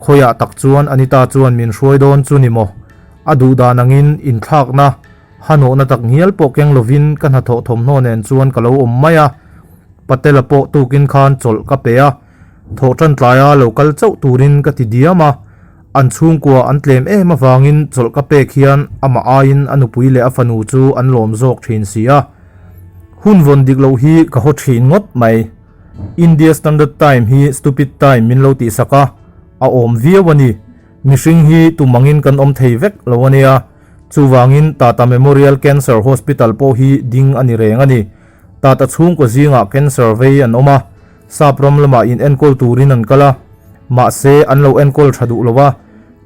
khawiah tak chuan Anita chuan min hruai dawn chu ni maw? A duh dan angin inthlakna, hanawhna tak ngial pawh keng lovin ka hnathawh thawmhnaw nen chuan ka lo awm mai a. Patela pawh tukin khan chawlh ka pe a, thawh tan tlaia lo kal chauh turin ka ti diam a. An chhungkua an tlem em avangin chawlh ka pek hian amah aiin a nupui leh a fanu chu an lawm zawk thin si a. Hun vawn dik loh hi ka haw thin ngawt mai. India Standard Time hi Stupid Time min lo tihsak a, a awm viau a ni. Mihring hi tum angin kan awm thei vek lo a nia. Chuvangin Tata Memorial Cancer Hospital pawh hi ding a ni reng a ni. Tata chhungkaw zingah cancer vei an awm a, sap ram lamah in enkawl turin an kal a, mahse an lo enkawl tha duh lo a,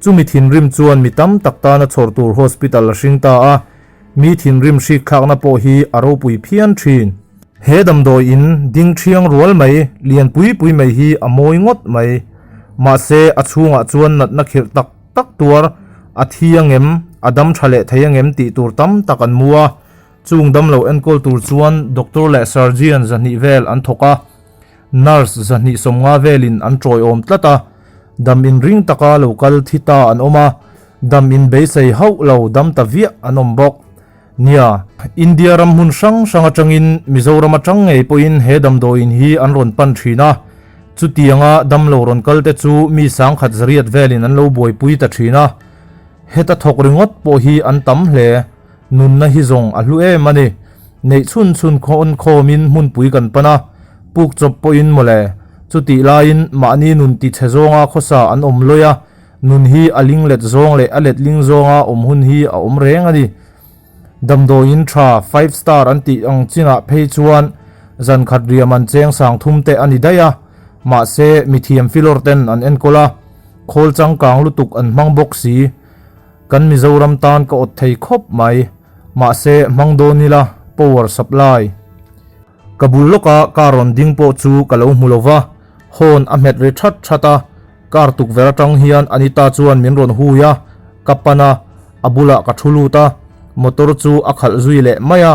chumi thinrim chuan mi tam tak tana chhawr tur hospital a hring ta a, mi thinrim hrik thlakna pawh hi a ropui phian thin. He damdawi in ding thiang rual mai, lian pui pui mai hi a mawi ngawt mai. Mahse a chhungah chuan natna khirh tak tak tuar, a thi angem, a dam tha leh thei angem tih tur tam tak an mu a, Chung damlo enkawl tur chuan doctor leh surgeon 200 vel an thawk a, nurse 250 velin an tawiawm tlat a, dam inring taka lo kal thi ta an awm a, dam inbeisei hauh lo dam ta viah an awm bawk. Nia, India ram hmun hrang hrang atangin Mizoram atang ngei pawhin he damdawiin hi an rawn pan thin a, chutianga damlo rawn kal te chu mi sangkhat zariat velin an lo buaipui ta thin a, heta thawk ringawt pawh hi an tam hle. Nunna hi zawng a hlu em a ni. Neih chhun chhun khawn khawmin hmunpui kan pan a, puk chawp pawhin mawle. Chutih laiin mahni nun ti chhe zawnga khawsa an awm lawi a, nun hi a ling let zawng leh a let ling zawnga awm hun hi a awm reng a ni. Damdawiin tha, five star an tih ang chinah phei chuan zan khat riam an cheng sang thum te a ni daih a, mahse mithiam filawr ten an enkawl a, khawl changkang lutuk an hmang bawk si. Kan Mizoram tan ka awt thei khawp mai, mahse hmang dawn ila power supply. Ka bul lawka car rawn ding pawh chu ka lo hmu lo va, horn a hmet ri that that a, car tukverh atang hian Anita chuan min rawn hui a, ka pan a, a bulah ka thu lut a, motor chu a khalh zui leh mai a,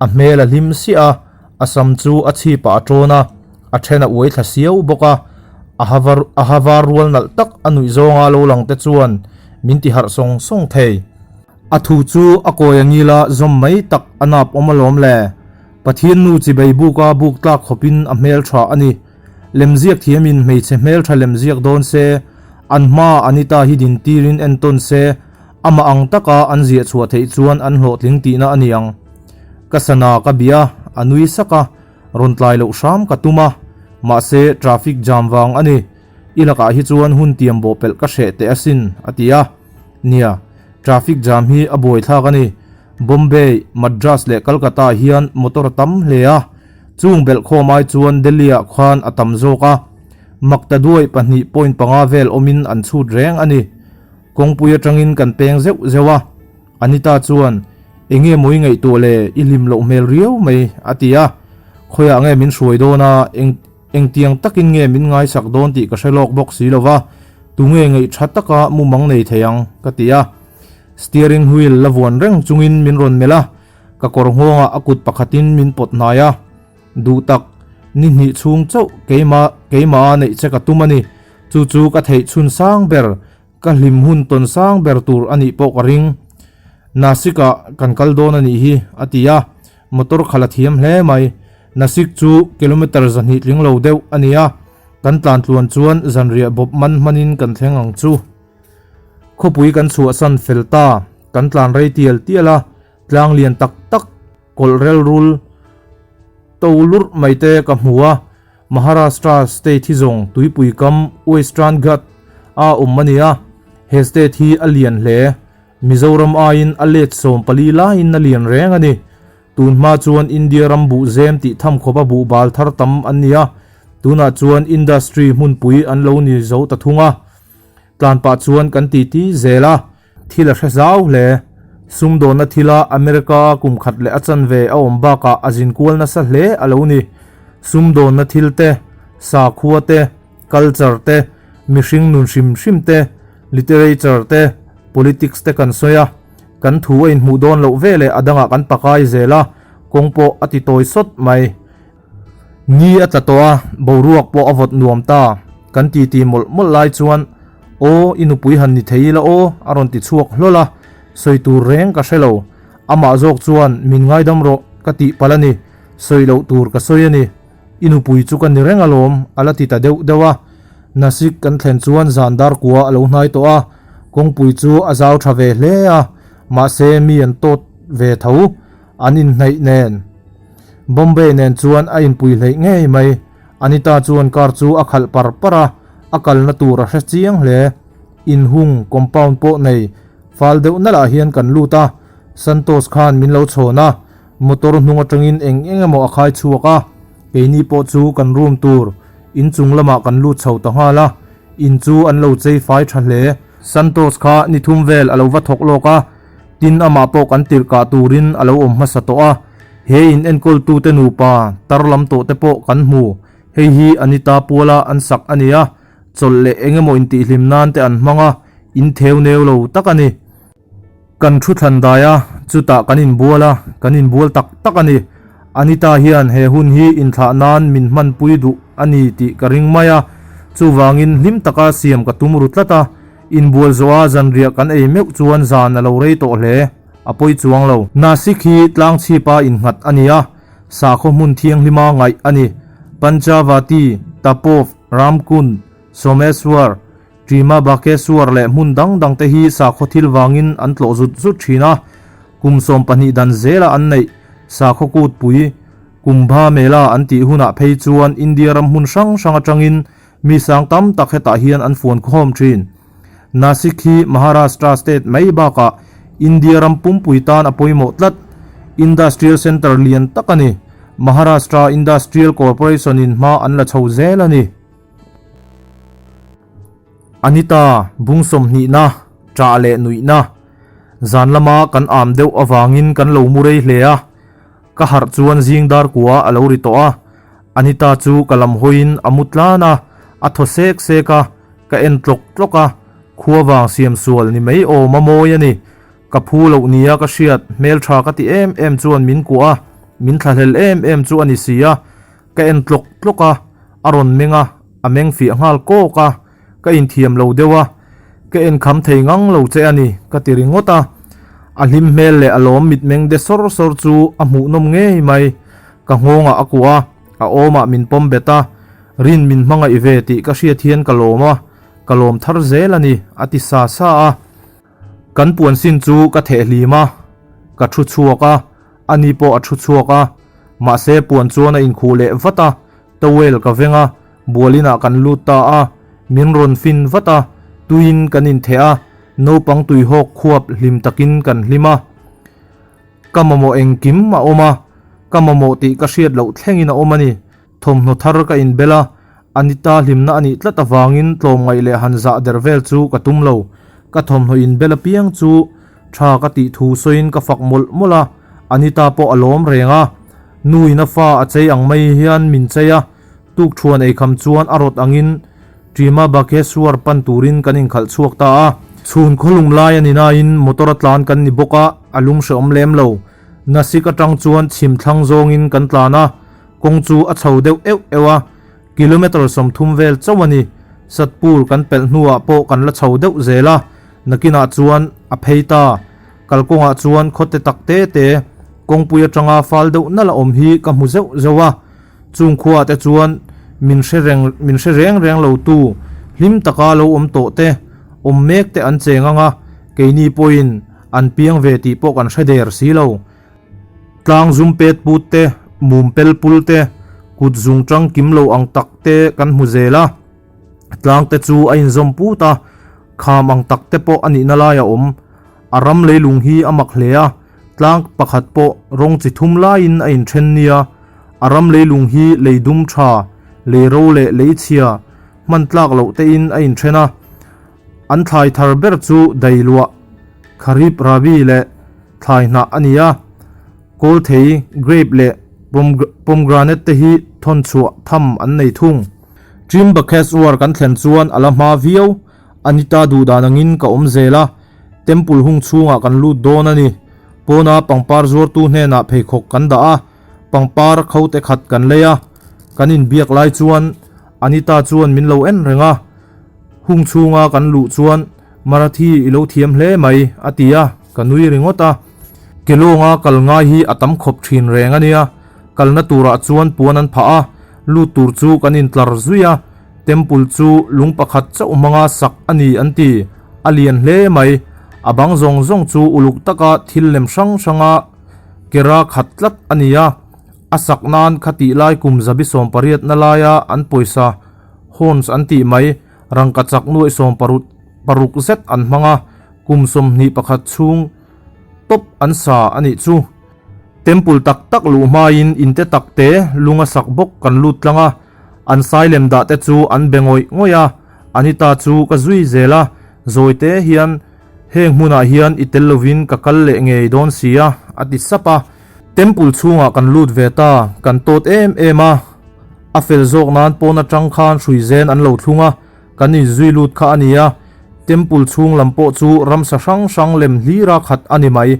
a hmel a hlim siah a, a sam chu a chhipah a tawn a, a then a uai thla siau bawk a, a ha var a ha var rual nalh tak a nuih zawnga lo lang te chuan min ti harh sawng sawng thei. A thu chu a kawi a ngila zawm mai tak a nap awm alawm le. Pathian nu chibei buka buk tlak khawpin a hmel tha a ni. Lemziak thiamin hmeichhe hmel tha lemziak dawn se, an hma Anita hi din tirin entawn se, amah ang taka an ziah chhuah theih chuan an hlawhtling tihna a ni ang. Ka sana ka bia, a nui sak a. Rawn tlai loh hram ka tum a, mahse traffic jam vang a ni. I lakah hi chuan hun tiam bawh pelh ka hreh teh asin, a ti a. Nia, traffic jam hi a buaithlak a ni. Bombay, Madras leh Calcutta ah hian motor a tam hle a, chung belhkhawm ai chuan Delhi ah khan a tam zawk a. Maktaduai 2.5 vel awmin an chhut reng a ni. Kawngpui atangin kan peng zeuh zeuh a. Anita chuan. Enge maw i ngaihtuah le, i hlim loh hmel riau mai, a ti a. Khawiah nge min hruai dawn a, eng engtiang takin nge min ngaisak dawn tih ka hre lawk bawk si lo va, tunge ngaih tha taka mumang nei thei ang, ka ti a. Steering wheel la vuan reng chungin min rawn melh a, ka kawr nghawngah a kut pakhatin min pawt hnai a. Duh tak, ni hnih chhung chauh keimah keimah a neih che ka tum a ni. Chu chu ka theih chhun sang ber, ka hlim hun tawn sang ber tur a nih pawh ka ring. Nasik ah kan kal dawn a nih hi, a ti a. Motor khalh a thiam hle mai. Nasik chu kilometre 200 tling lo deuh a ni a, kan tlan tluan chuan zanriah bawp man hmanin kan thleng ang chu. Khawpui kan chhuahsan fel ta, kan tlan rei tial tial a, tlang lian tak tak kawlh rel rul to lurh mai te ka hmu a, Maharashtra state hi zawng tuipui kam Western Ghat a awm a ni a, he state hi a lian hle. Mizoram aiin a let 14 laiin a lian reng a ni. Tun hma chuan India ram buh zem tih tham khawpa buh bal thar tam an ni a, tunah chuan industry hmunpui an lo ni zo ta thung a. Tlan pah chuan kan titi zel a. Thil a hre zau hle. Sumdawnna thila America a kum khat leh a chanve a awm bakah a zin kual nasa hle a lo ni. Sumdawnna thil te, sakhua te, culture te, mihring nun hrim hrim te, literature te, politics te kan sawi a. Kan thu a inhmuh dawn loh veleh a dangah kan pakai zel a, kawng pawh a ti tawi sawt mai. Ni a tla tawh a, boruak pawh a vawt nuam ta. Kan titi mawlh mawlh lai chuan, Aw, i nupui han ni thei ila aw, a rawn ti chhuak hlawl a. Sawi tur reng ka hre lo. Amah zawk chuan, Min ngaidam rawh, ka tih palh a ni. Sawi loh tur ka sawi a ni. I nupui chu ka ni reng alawm, a la ti ta deuh deuh a. Nasik kan thlen chuan zan dar kua a lo hnai tawh a. Kawngpui chu a zau tha ve hle a, mahse mi an tawt ve tho. An inhnaih nen. Bombay nen chuan a inpui hleih ngei mai. Anita chuan car chu a khalh par par a, a kalna tur a hre chiang hle. Inhung, compound pawh nei fal deuh nalh ah hian kan lut a, Santosh khan min lo chhawn a, motor hnung atangin eng eng emaw a khai chhuak a, keini pawh chu kan room tur inchung lamah kan lut chho ta nghal a, in chu an lo chei fai tha hle. Santosh kha ni thum vel a lo va thawk lawk a, Tin, amah pawh kan tirh kah turin a lo awm hmasa tawh a, he in enkawltute nupa tar lam tawh te pawh kan hmu. Hei hi Anita puala an sak a ni a, chawlh leh eng emaw intihhlim nan te an hmang a, in theu neu lo tak a ni. Kan thu thlan dai a, chutah kan inbual a, kan inbual tak tak a ni. Anita hian he hun hi inthlah nan min hmanpui duh a ni tih ka ring mai a, chuvangin hlim taka siam ka tum ru tlat a. Inbual zawha zanriah kan ei meuh chuan zan a lo rei tawh hle, a pawi chuang lo. Nasik hi tlang chhipa innghat a ni a, sakhaw hmun thianghlima ngaih a ni. Panchavati, Tapov, Ramkund, Someswar, Trimabakeswar leh hmun dang dangte hi sakhaw thil vangin an tlawh zut zut thin a. Kum 12 dan zela an neih sakhaw kutpui, Kumbha Mela an tih hunah phei chuan India ram hmun hrang hrang atangin Mi sang tam tak hetah hian an fuan khawm thin. Nasik hi Maharashtra state mai bakah India ram pumpui tan a pawimawh tlat. Industrial centre lian tak a ni. Maharashtra Industrial Corporation in hma an la chho zel a ni. Anita, bung sawmhnihna, ṭah leh nuihna. Zan lama kan am deuh avangin kan lo mu rei hle a. Ka harh chuan zing dar kua a lo ri tawh a, Anita chu ka lam hawiin a mu tlan a, a thaw sek sek a, ka en tlawk tlawk a, khua vang siam sual ni mai awm a mawi a ni. Ka phu loh nia ka hriat, hmeltha ka ti em em chuan min kuah a, min thlahlel em em chu a ni si a, ka en tlawk tlawk a, a rawn meng a, a meng fiah nghal kawk a, Ka inthiam lo deuh a, ka enkham thei ngang lo che a ni, ka ti ringawt a. A hlim hmel leh a lawm mitmeng de sawr sawr chu a hmuhnawm ngei mai. Ka nghawngah a kuah a, a awmah min pawm bet a, Rin min hmangaih ve tih ka hriat hian ka lawm a, ka lawm thar zel a ni, a ti sa sa a. Kan puan sin chu ka theh hlim a, ka thu chhuak a, ani pawh a thu chhuak a, mahse puan chuan a inkhuh leh vat a, towel ka veng a, bualinah kan lut ta a, min rawn fin vat a, tuiin kan intheh a, naupang tuihawk khuap hlim takin kan hlim a. Ka mamawh engkim a awm a, ka mamawh tih ka hriat loh thlengin a awm a ni. Thawmhnaw thar ka inbel a, Anita hlimna a nih tlat avangin tlawmngaih leh han zah der vel chu ka tum lo. Ka thawmhnaw inbel apiang chu Tha ka tih thu sawiin ka fak mawlh mawlh a, Anita pawh a lawm reng a. Nu in a fa a chei ang mai hian min chei a, tukṭhuan eikham chuan a rawt angin Ṭima Bakeswar pan turin kan inkhalh chhuak ta a. Chhun khawlum lai a ni nain motor a tlan kan ni bawk a, a lum hrehawm lem lo. Nasik aṭang chuan chhim thlang zawngin kan tlan a, kawng chu a chho deuh euh euh a, kilometre 30 vel chauh a ni. Satpur kan pelh hnuah pawh kan la chho deuh zel a, nakinah chuan a phei ta. Kalkawngah chuan khawte tak te te, kawngpui atanga fal deuh nalh a awm hi ka hmu zeuh zeuh a. Chung khuaah te chuan min hre reng min hre reng reng lo tu, hlim taka lo awm tawh te, awm mek te an cheng ang a, keini pawhin an piang ve tih pawh kan hre der si lo. Tlang zum pet put te, mum pel pul te, kut zung tang kim lo ang tak te kan hmu zel a. Tlang te chu a inzawm put a, kham ang tak te pawh a nihna lai a awm. A ram leilung hi a mak hle a, tlang pakhat pawh rawng chi thum laiin a inthen nia. A ram leilung hi lei dum tha, lei ro leh lei chhia hman tlak loh tein a inthen a. An thlai thar ber chu dailuah, kharip rabi leh thlai hnah a ni a. Kawlthei, grape leh pomegranate te hi thawn chhuah tham an nei thung. Trimbakeshwar kan thlen chuan a la hma viau. Anita duh dan angin ka awm zel a, temple hung chhungah kan lut dawn a ni. Pawna pangpar zuartu hnenah pheikhawk kan dah a, pangpar kho te khat kan lei a. Kan inbiak lai chuan Anita chuan min lo en reng a, hung chhunga kan luh chuan Marathi i lo thiam hle mai a ti a, ka nui ringawt a. Kelawnga kal ngai hi a tam khawp thin reng a nia, kalna turah chuan puan an phah a, lut tur chu kan intlar zui a. Temple chu lung pakhat chauh hmanga sak a ni an ti. A lian hle mai. A bang zawng zawng chu uluk taka thil lem hrang hranga kera khat tlat a ni a. A sak nan khatih lai kum zabi 18 na laia an pawisa horns an tih mai rangka chak nuaih sawm parut paruk zet an hmang a, kum 21 chhung tawp an sa a nih chu. Temple tak tak luh hmain in te tak te lunga sak bawk kan lut tlang a. An sailem dah te chu an be ngawih ngawih a, Anita chu ka zui zel a, zawi te hian heng hmunah hian i tel lovin ka kal leh ngei dawn si a, a ti sap a. Temple chhungah kan lut ve ta, kan tawt em em a, a fel zawk nan pawn atang khan hrui zen an lo thlung a, kan inzui lut kha a ni a, Temple chhung lam pawh chu ramsa hrang hrang lem hlira khat a ni mai.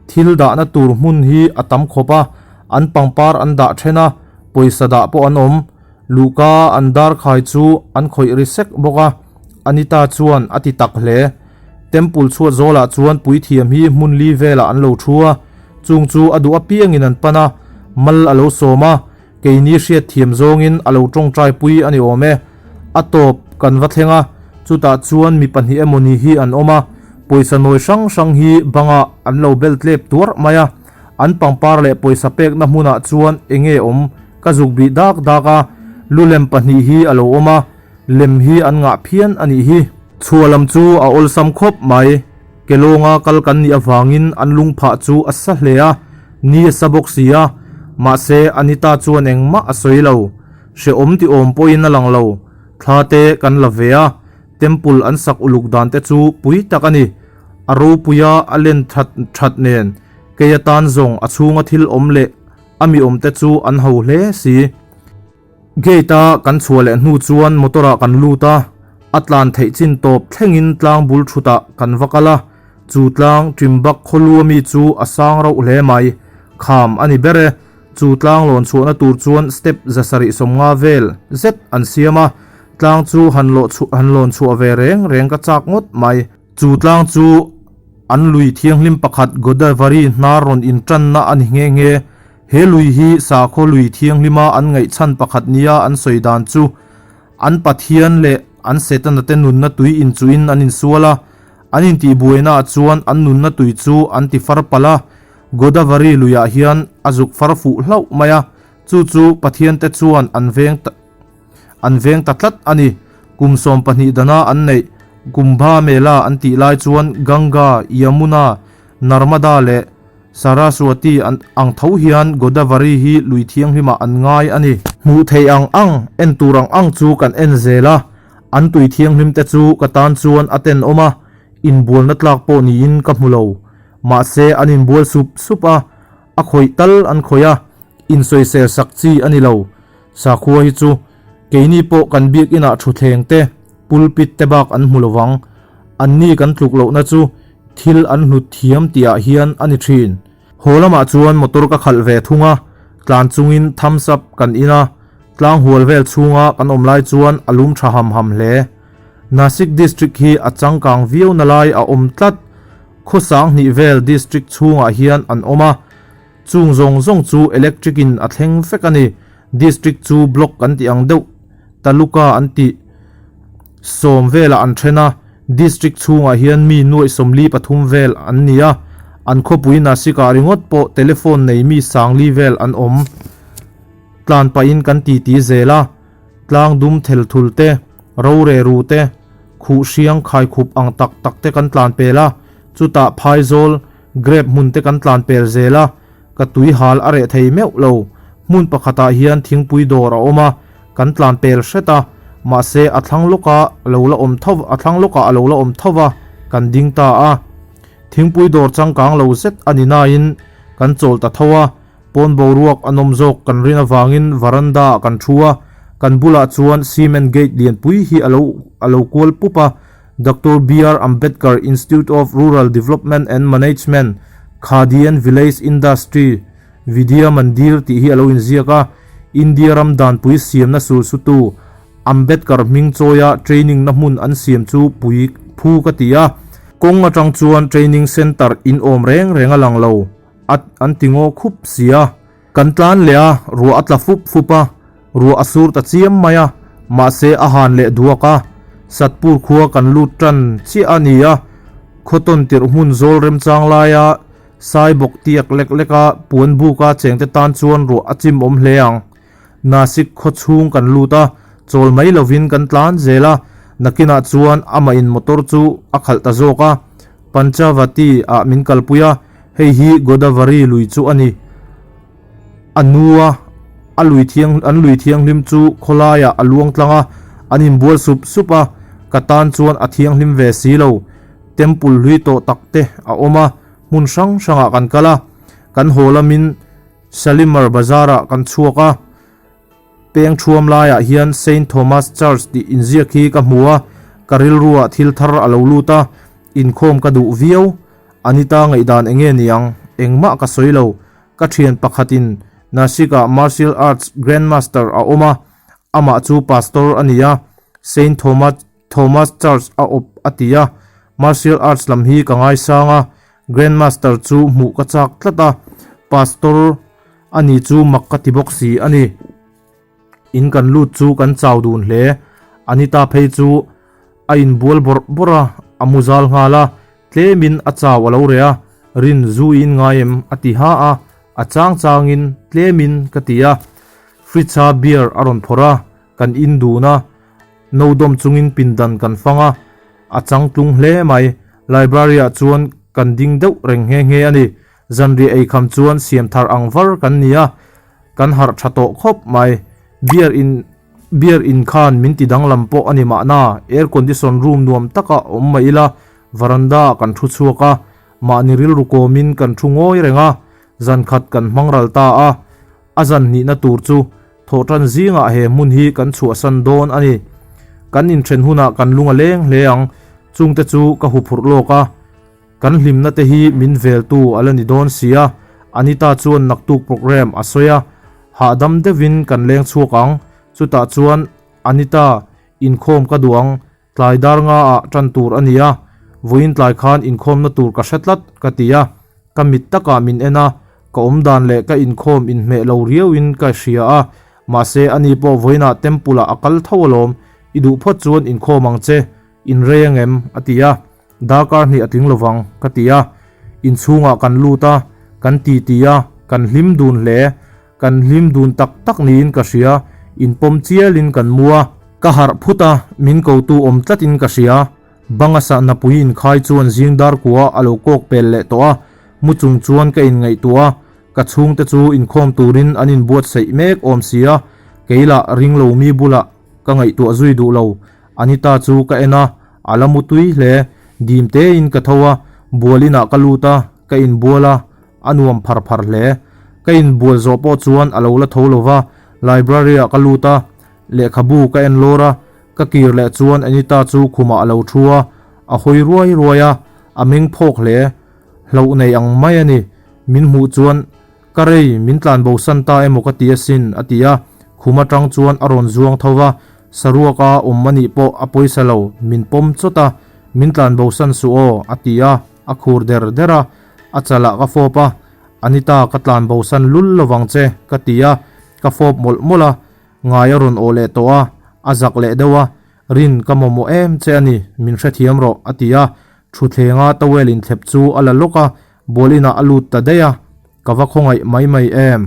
Thil dahna tur hmun hi a tam khawp a, an pangpar an dah then a, pawisa dah pawh an awm. Luhka an dar khai chu an khawih ri sek bawk a, Anita chuan a ti tak hle. Temple chhuat zawlah chuan puithiam hi hmun li velah an lo thu a, chung chu a duh apiangin an pan a, mal a lo sawm a, Keini hriat thiam zawngin a lo tawngtai pui a ni awm e. A tawp kan va thleng a, chutah chuan mi pahnih emawni hi an awm a, pawisa nawi hrang hrang hi bangah an lo bel tlep tuarh mai a. An pangpar leh pawisa pekna hmunah chuan eng nge awm ka zuk bih dak dak a, lu lem pahnih hi a lo awm a, lem hi an ngah phian a nih hi. Chhuah lam chu a awlsam khawp mai. Kelawnga kal kan nih avangin an lungphah chu a sa hle a, ni a sa bawk si a, mahse Anita chuan engmah a sawi lo. Hrehawm ti awm pawhin a lang lo. Thla te kan la ve a, temple an sak uluk dan te chu pui tak a ni. A ropuia a len that that nen, kei atan zawng a chhunga thil awm leh a mi awm te chu an ho hle si. Gate a kan chhuah leh hnu chuan motor ah kan lut a, a tlan theih chin tawp thlengin tlang bul thut ah kan va kal a, chu tlang Trimbak khawlu ami chu a sang rauh hle mai, kham a ni ber e, chu tlang lawn chhuahna tur chuan step 750 vel zet an siam a, tlang chu han lawh han lawn chhuah ve reng reng ka chak ngawt mai. Chu tlang chu an lui thianghlim pakhat Godavari hnar rawn intanna a ni nghe nghe. He lui hi sakhaw lui thianghlima an ngaihchhan pakhat nia an sawi dan chu an Pathian leh an Setana te nunna tui inchuhin an insual a, an intihbuainaah chuan an nunna tui chu an ti far palh a, Godavari luiah hian a zuk far fuh hlauh mai a, chu chu Pathian te chuan an veng an veng ta tlat a ni. Kum 12 dana an neih Kumbha Mela an tih lai chuan Ganga, Yamuna, Narmada leh Saraswati an ang tho hian Godavari hi lui thianghlimah an ngai a ni. Hmuh theih ang ang, en tur ang ang chu kan en zel a, an tui thianghlim te chu ka tan chuan a tenawm a, inbualna tlak pawh niin ka hmu lo. Mahse an inbual sup sup a, a khawih tal an khawih a, insawisel sak chi a ni lo. Sakhua hi chu keini pawh kan biakinah thutthleng te, pulpit te bak an hmu lovang. Anni kan tluk lohna chu thil an hlut thiam tihah hian a ni thin. Haw lamah chuan motor ka khalh ve thung a, tlan chungin thumbs up kan in a, tlang hual vel chhunga kan awm lai chuan a lum tha ham ham hle. Nasik district hi a changkang viau na lai a awm tlat. Khaw sanghnih vel district chhungah hian an awm a, chung zawng zawng chu electric in a thleng vek a ni. District chu block an tih ang deuh taluka an tih sawm velah an then a, district chhungah hian mi nuaih 43 vel an ni a, an khawpui Nasik ah ringawt pawh telephone nei mi sangli vel an awm. Tlan pahin kan titi zel a. Tlang dum thel thul te, rore ru te, khuh hriang khaikhup ang tak tak te kan tlan pel a, chutah phaizawl, grape hmun te kan tlan pel zel a, ka tui hal a reh thei meuh lo. Hmun pakhatah hian thingpui dawr a awm a, kan tlan pel hret a, mahse a thlang lawka lo la awm tho a thlang lawkah a lo la awm tho va, kan ding ta a. Thingpui dawr changkang lo zet a ni nain kan chawl ta tho a. Pawn boruak a nawm zawk kan rin avangin varanda ah kan thu a, kan bulah chuan cement gate lianpui hi a lo a lo kual pup a, Doctor BR Ambedkar Institute of Rural Development and Management, Khadi and Village Industry, Vidya Mandir tih hi a lo inziak a, India ram danpui siamna sulsutu Ambedkar hming chawia training na hmun an siam chu pui phu ka ti a, kawng atang chuan training centre in awm reng reng a lang lo. A an ti ngaw khup si a. Kan tlan leh a, ruah a tla fup fup a, ruah a sur ta chiam mai a, mahse a han leh duak a. Satpur khua kan lut tan chiah a ni a, khawtawn tirh hmun zawl remchang laia sai bawk tiak lek lek a puan buka chengte tan chuan ruah a chim awm hle ang. Nasik khaw chhung kan lut a, chawl mai lovin kan tlan zel a, nakinah chuan amah in motor chu a khalh ta zawk a, Panchavati ah min kalpui a, hei hi Godavari lui chu a ni. A nu a, a lui thiang an lui thianghlim chu khawlaiah a luang tlang a, an inbual sup sup a, ka tan chuan a thianghlim ve si lo. Temple hlui tawh tak te a awm a, hmun hrang hrangah kan kal a, kan haw lamin Shalimar Bazar-ah kan chhuak a, peng thuam laiah hian Saint Thomas Church tih inziak hi ka hmu a, ka rilruah thil thar a lo lut a, inkhawm ka duh viau. Anita ngaihdan eng nge niang? Engmah ka sawi lo. Ka thian pakhatin Nashik-ah Martial Arts Grandmaster a awm a, amah chu Pastor a ni a, Saint Thomas Thomas Church a awp a ti a, Martial Arts lam hi ka ngaisang a, Grandmaster chu hmuh ka chak tlat a, Pastor a ni chu mak ka ti bawk si a ni. In kan lut chu kan chau dun hle, Anita phei chu a inbual bawrh bawrh a, a mu zal nghal a, tlemin a chau a lo reh a, Rin zu i in ngai em? a ti ha a, a chang changin tlemin ka ti a, fridge a beer a rawn phawrh a, kan in dun a, No dawm chungin pindan kan fang a, a changtlung hle mai. Library-ah chuan kan ding deuh reng nghe nghe a ni. Zanriah eikham chuan siam thar ang var kan ni a, kan harh tha tawh khawp mai. Beer in beer in khan min ti danglam pawh a ni mahna, air condition room nuam taka awm mai ila, veranda-ah kan thu chhuak a, mahni rilru kawmin kan thu ngawi reng a, zan khat kan hmang ral ta a. A zan hnihna tur chu thawhtan zingah he hmun hi kan chhuahsan dawn a ni. Kan inthen hunah kan lung a leng hle ang, chungte chu ka huphurh lawk a. Kan hlimna te hi min veltu a la ni dawn si a, Anita chuan naktuk program a sawi a, hahdam deuhin kan leng chhuak ang, chutah chuan Anita inkhawm ka duh ang, Tlai dar nga ah tan tur a ni a, vawiin tlai khan inkhawmna tur ka hre tlat ka ti a, ka mit takah min en a, ka awmdan leh ka inkhawm inhmeh lo riauin ka hria a, mahse ani pawh vawiinah temple ah a kal tho alawm, i duh phawt chuan inkhawm ang che, inrei angem? a ti a, darkar hnih a tling lovang ka ti a, inchhungah kan lut a, kan titi a, kan hlim dun hle. Kan hlim dun tak tak niin ka hria, inpawm chialin kan mu a. Ka harh phut a, min kotu awm tlatin ka hria. Banga sahna pui inkhai chuan zing dar kua a lo kawk pel leh tawh a, mu chung chuan ka inngaihtuah a, ka chhungte chu inkhawm turin an inbuatsaih mek awm si a, kei lah ring lo mi bulah ka ngaihtuah zui duh lo. Anita chu ka en a, a la mu tui hle. Dim tein ka tho a, bual inah ka lut a. Ka inbual a, a nuam phar phar hle. Ka inbual zawh pawh chuan a lo la tho lo va, library ah ka lut a, lehkhabu ka en lawr a, ka kir leh chuan Anita chu khumah a lo thu a, a hawi ruai ruai a, a meng phawk hle. Hlauh nei ang mai a ni. Min hmuh chuan Ka rei, min tlan bo san ta emaw ka ti asin, a ti a. Khum atang chuan a rawn zuang tho va, saruaka awm a nih pawh a pawisa lo, min pawm chawt a, min tlan bo san suh aw, a ti a, a khur der der a. A chalah ka fawp a, Anita ka tlan bo san lul lovang che, ka ti a, ka fawp mawlh mawlh a, ngai a rawn awh leh tawh a, a zak leh deuh a, Rin ka mamawh em che a ni, min hrethiam rawh, a ti a, thuthlenga towel inthlep chu a la lawk a, Ball inah a lut ta daih a, ka va khawngaih mai mai em?